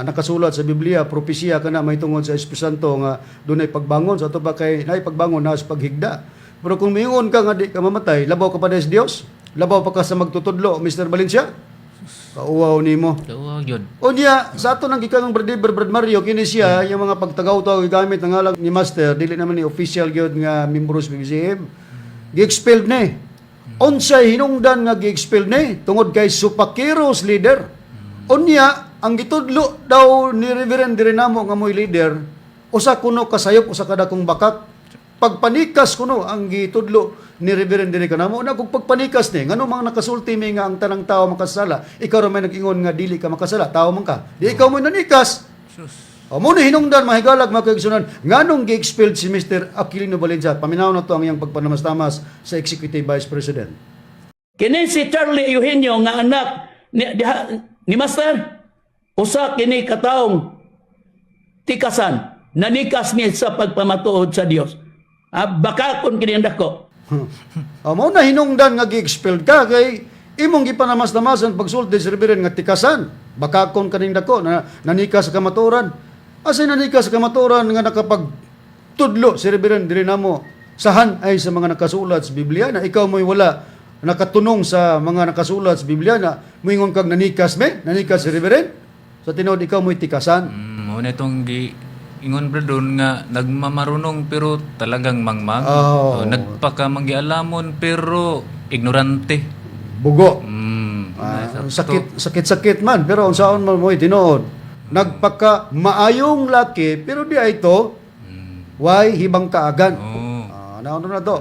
nakasulat sa Biblia, propesiya kana may tungod sa Espiritu Santo nga dunay pagbangon sa ato pa kay naay pagbangon na sa paghigda. Pero kung miingon ka nga di ka mamatay, labaw ka pa sa Dios, labaw pa ka sa magtutudlo, Mr. Valencia. Kauwaw nimo. Kauwaw yun. O niya, sa ato nang gikan ng Brad Brad Mario, kini siya, yung mga pagtagaw-taw gigamit ang ngalan ni Master, dili naman ni official gyud nga membro sa BBCM. Gi-expelled ni. Unsay hinungdan nga gi-expelled ni tungod kay Supakiros leader. Unya, ang gitudlo daw ni Reverend diri namo nga mo'y leader, usa kuno kasayop usa ka dakong bakak. Pagpanikas kuno ang gitudlo ni Reverend diri kanamo na kung pagpanikas ni ngano mga nakasulti mi nga ang tanang tao makasala, ikaw ra may nag-ingon nga dili ka makasala, tao man ka di ikaw mo nanikas. Sus. O mo ni hinungdan, mahigalag, mga kaigsunan, nganong gi-expelled si Mr. Aquilino Valencia? Paminaw na to ang iyang pagpanamastamas sa Executive Vice President. Kini si Charlie Eugenio nga anak ni Master, usa kini kataong tikasan, nanikas niya sa pagpamatuod sa Dios. Ah, baka kung kini ang dako. O mo na hinungdan nga gi-expelled ka kay imong gipanamas-tamasan pagsulti sa Reverend nga tikasan. Baka kon kaning dako na nanikas sa kamatuoran. Asay nanikas sa kamatuoran nga nakapagtudlo si Reverend diri namo sahan ay sa mga nakasulat sa Biblia na ikaw mo'y wala nakatunong sa mga nakasulat sa Biblia na moingon kag nanikas me, nanikas si Reverend. Sa tinuod ikaw mo'y tikasan. Mao na itong gi ingon bro doon nga nagmamarunong pero talagang mangmang. Oh. Oh, nagpakamanggialamon pero ignorante. Bugo. Ah, sakit sakit sakit man pero unsaon man mo'y tinuod. Nagpaka maayong laki pero di ay ito why hibang kaagan. Oh. Ah, naano na to?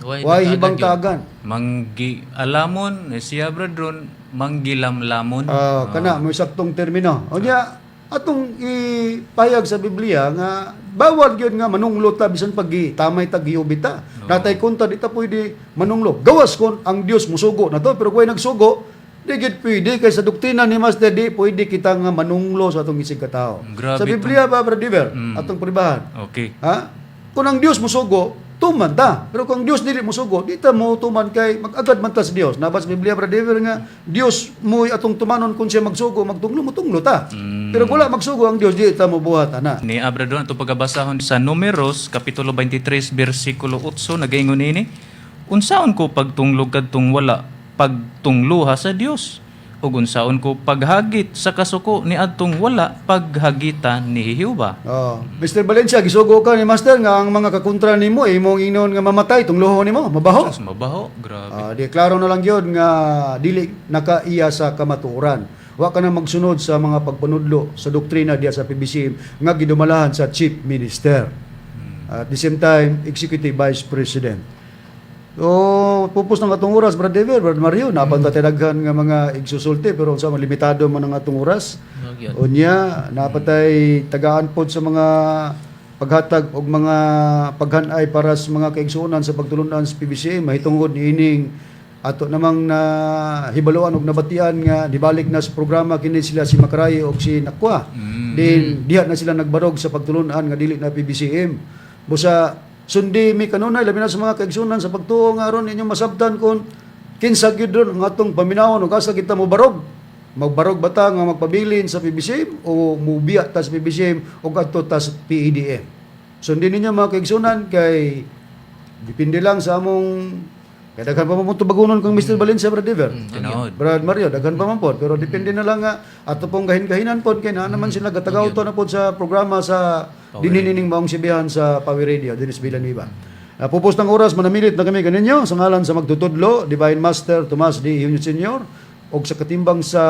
Why Why hibang hibang kaagan? Manggialamon eh, siya bro doon manggilamlamon. Ah, kana mo saktong termino. Unya atong ipayag sa Biblia nga bawal gyud nga manunglo ta bisan pag tamay ta giyubi ta. Natay konta di ta pwede manunglo. Gawas kon ang Dios musugo na to pero kung ay nagsugo di gid pwede kay sa doktrina ni Master di pwede kita nga manunglo sa atong isig katao. Grabe Sa Biblia ba, Brother Diver, atong pribahan. Okay. Ha? Kung ang Dios musugo, tuman ta. Pero kung ang Dios dili musugo, di ta mo tuman kay mag-agad man ta sa Dios. Nabas Biblia, Brother Diver, nga Dios mo atong tumanon kung siya magsugo, magtunglo, mutunglo ta. Pero kung wala magsugo ang Dios, di ta mo buhat ana. Ni Abra doon ato pagabasahon sa Numeros kapitulo 23 bersikulo 8 nagaingon ini, unsaon ko pagtunglog kadtong wala pagtungluha sa Dios ug unsaon ko paghagit sa kasuko ni adtong wala paghagita ni Jehova? Oh, Mr. Valencia, gisugo ka ni Master nga ang mga kakontra nimo imong ingnon nga mamatay tunglohon nimo, mabaho. Sus, mabaho, grabe. Ah, di klaro na lang gyud nga dili nakaiya sa kamatuoran. Wa ka na magsunod sa mga pagpanudlo sa doktrina diya sa PBCM nga gidumalahan sa Chief Minister. At the same time, Executive Vice President. So, pupos ng atong oras, Brad Dever, Brad Mario, napanta daghan nga mga igsusulti pero unsa man limitado man ang atong oras. Mao gyud. Unya, napatay tagaan pod sa mga paghatag og mga paghanay para sa mga kaigsuonan sa pagtulunan sa PBCM mahitungod niining ato namang na hibaluan og nabatian nga nibalik na sa programa kini sila si Makarayo og si Nakwa. Din diha na sila nagbarog sa pagtulunan nga dili na PBCM. Busa sundi mi kanunay labi na sa mga kaigsuonan sa pagtuo nga aron inyong masabtan kon kinsa gyud ron ang atong paminawon ug asa kita mobarog. Magbarog ba ta nga magpabilin sa PBCM o mubiya ta sa PBCM o adto ta sa PEDM? Sundin ninyo mga kaigsunan kay depende lang sa among kay daghan pa man po tubagunon kang Mr. Valencia, Brad Dever. Tinuod. Brad Mario, daghan pa man po. Pero depende na lang nga ato pong gahin-gahinan po kay naa naman sila gatagaw to na po sa programa sa Dinhi nining maong sibihan sa Power Radio dinhi sa Villanueva. Pupos ng oras, manamilit na kami kaninyo sa ngalan sa magtutudlo, Divine Master Tomas D. Eugenio Sr., og sa katimbang sa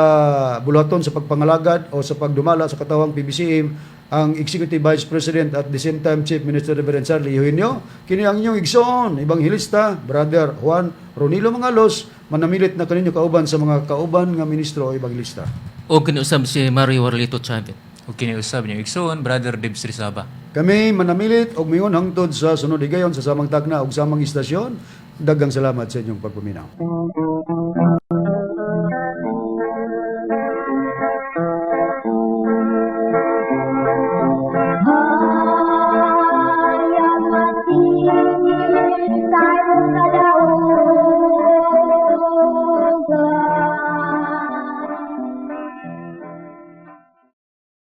buluhaton sa pagpangalagad o sa pagdumala sa katawang PBCM, ang Executive Vice President at the same time Chief Minister Reverend Charlie Eugenio. Kini ang inyong igsoon, Ebanghelista, Brother Juan Ronilo Mangalos, manamilit na kaninyo kauban sa mga kauban nga ministro o ebanghelista. O kiniusab si Mario Warlito Chavit. Ug kiniusab niyo igsoon Brother Dibs Rizaba. Kami manamilit og mingon hangtod sa sunod higayon sa samang tagna ug samang istasyon. Daghang salamat sa inyong pagpaminaw.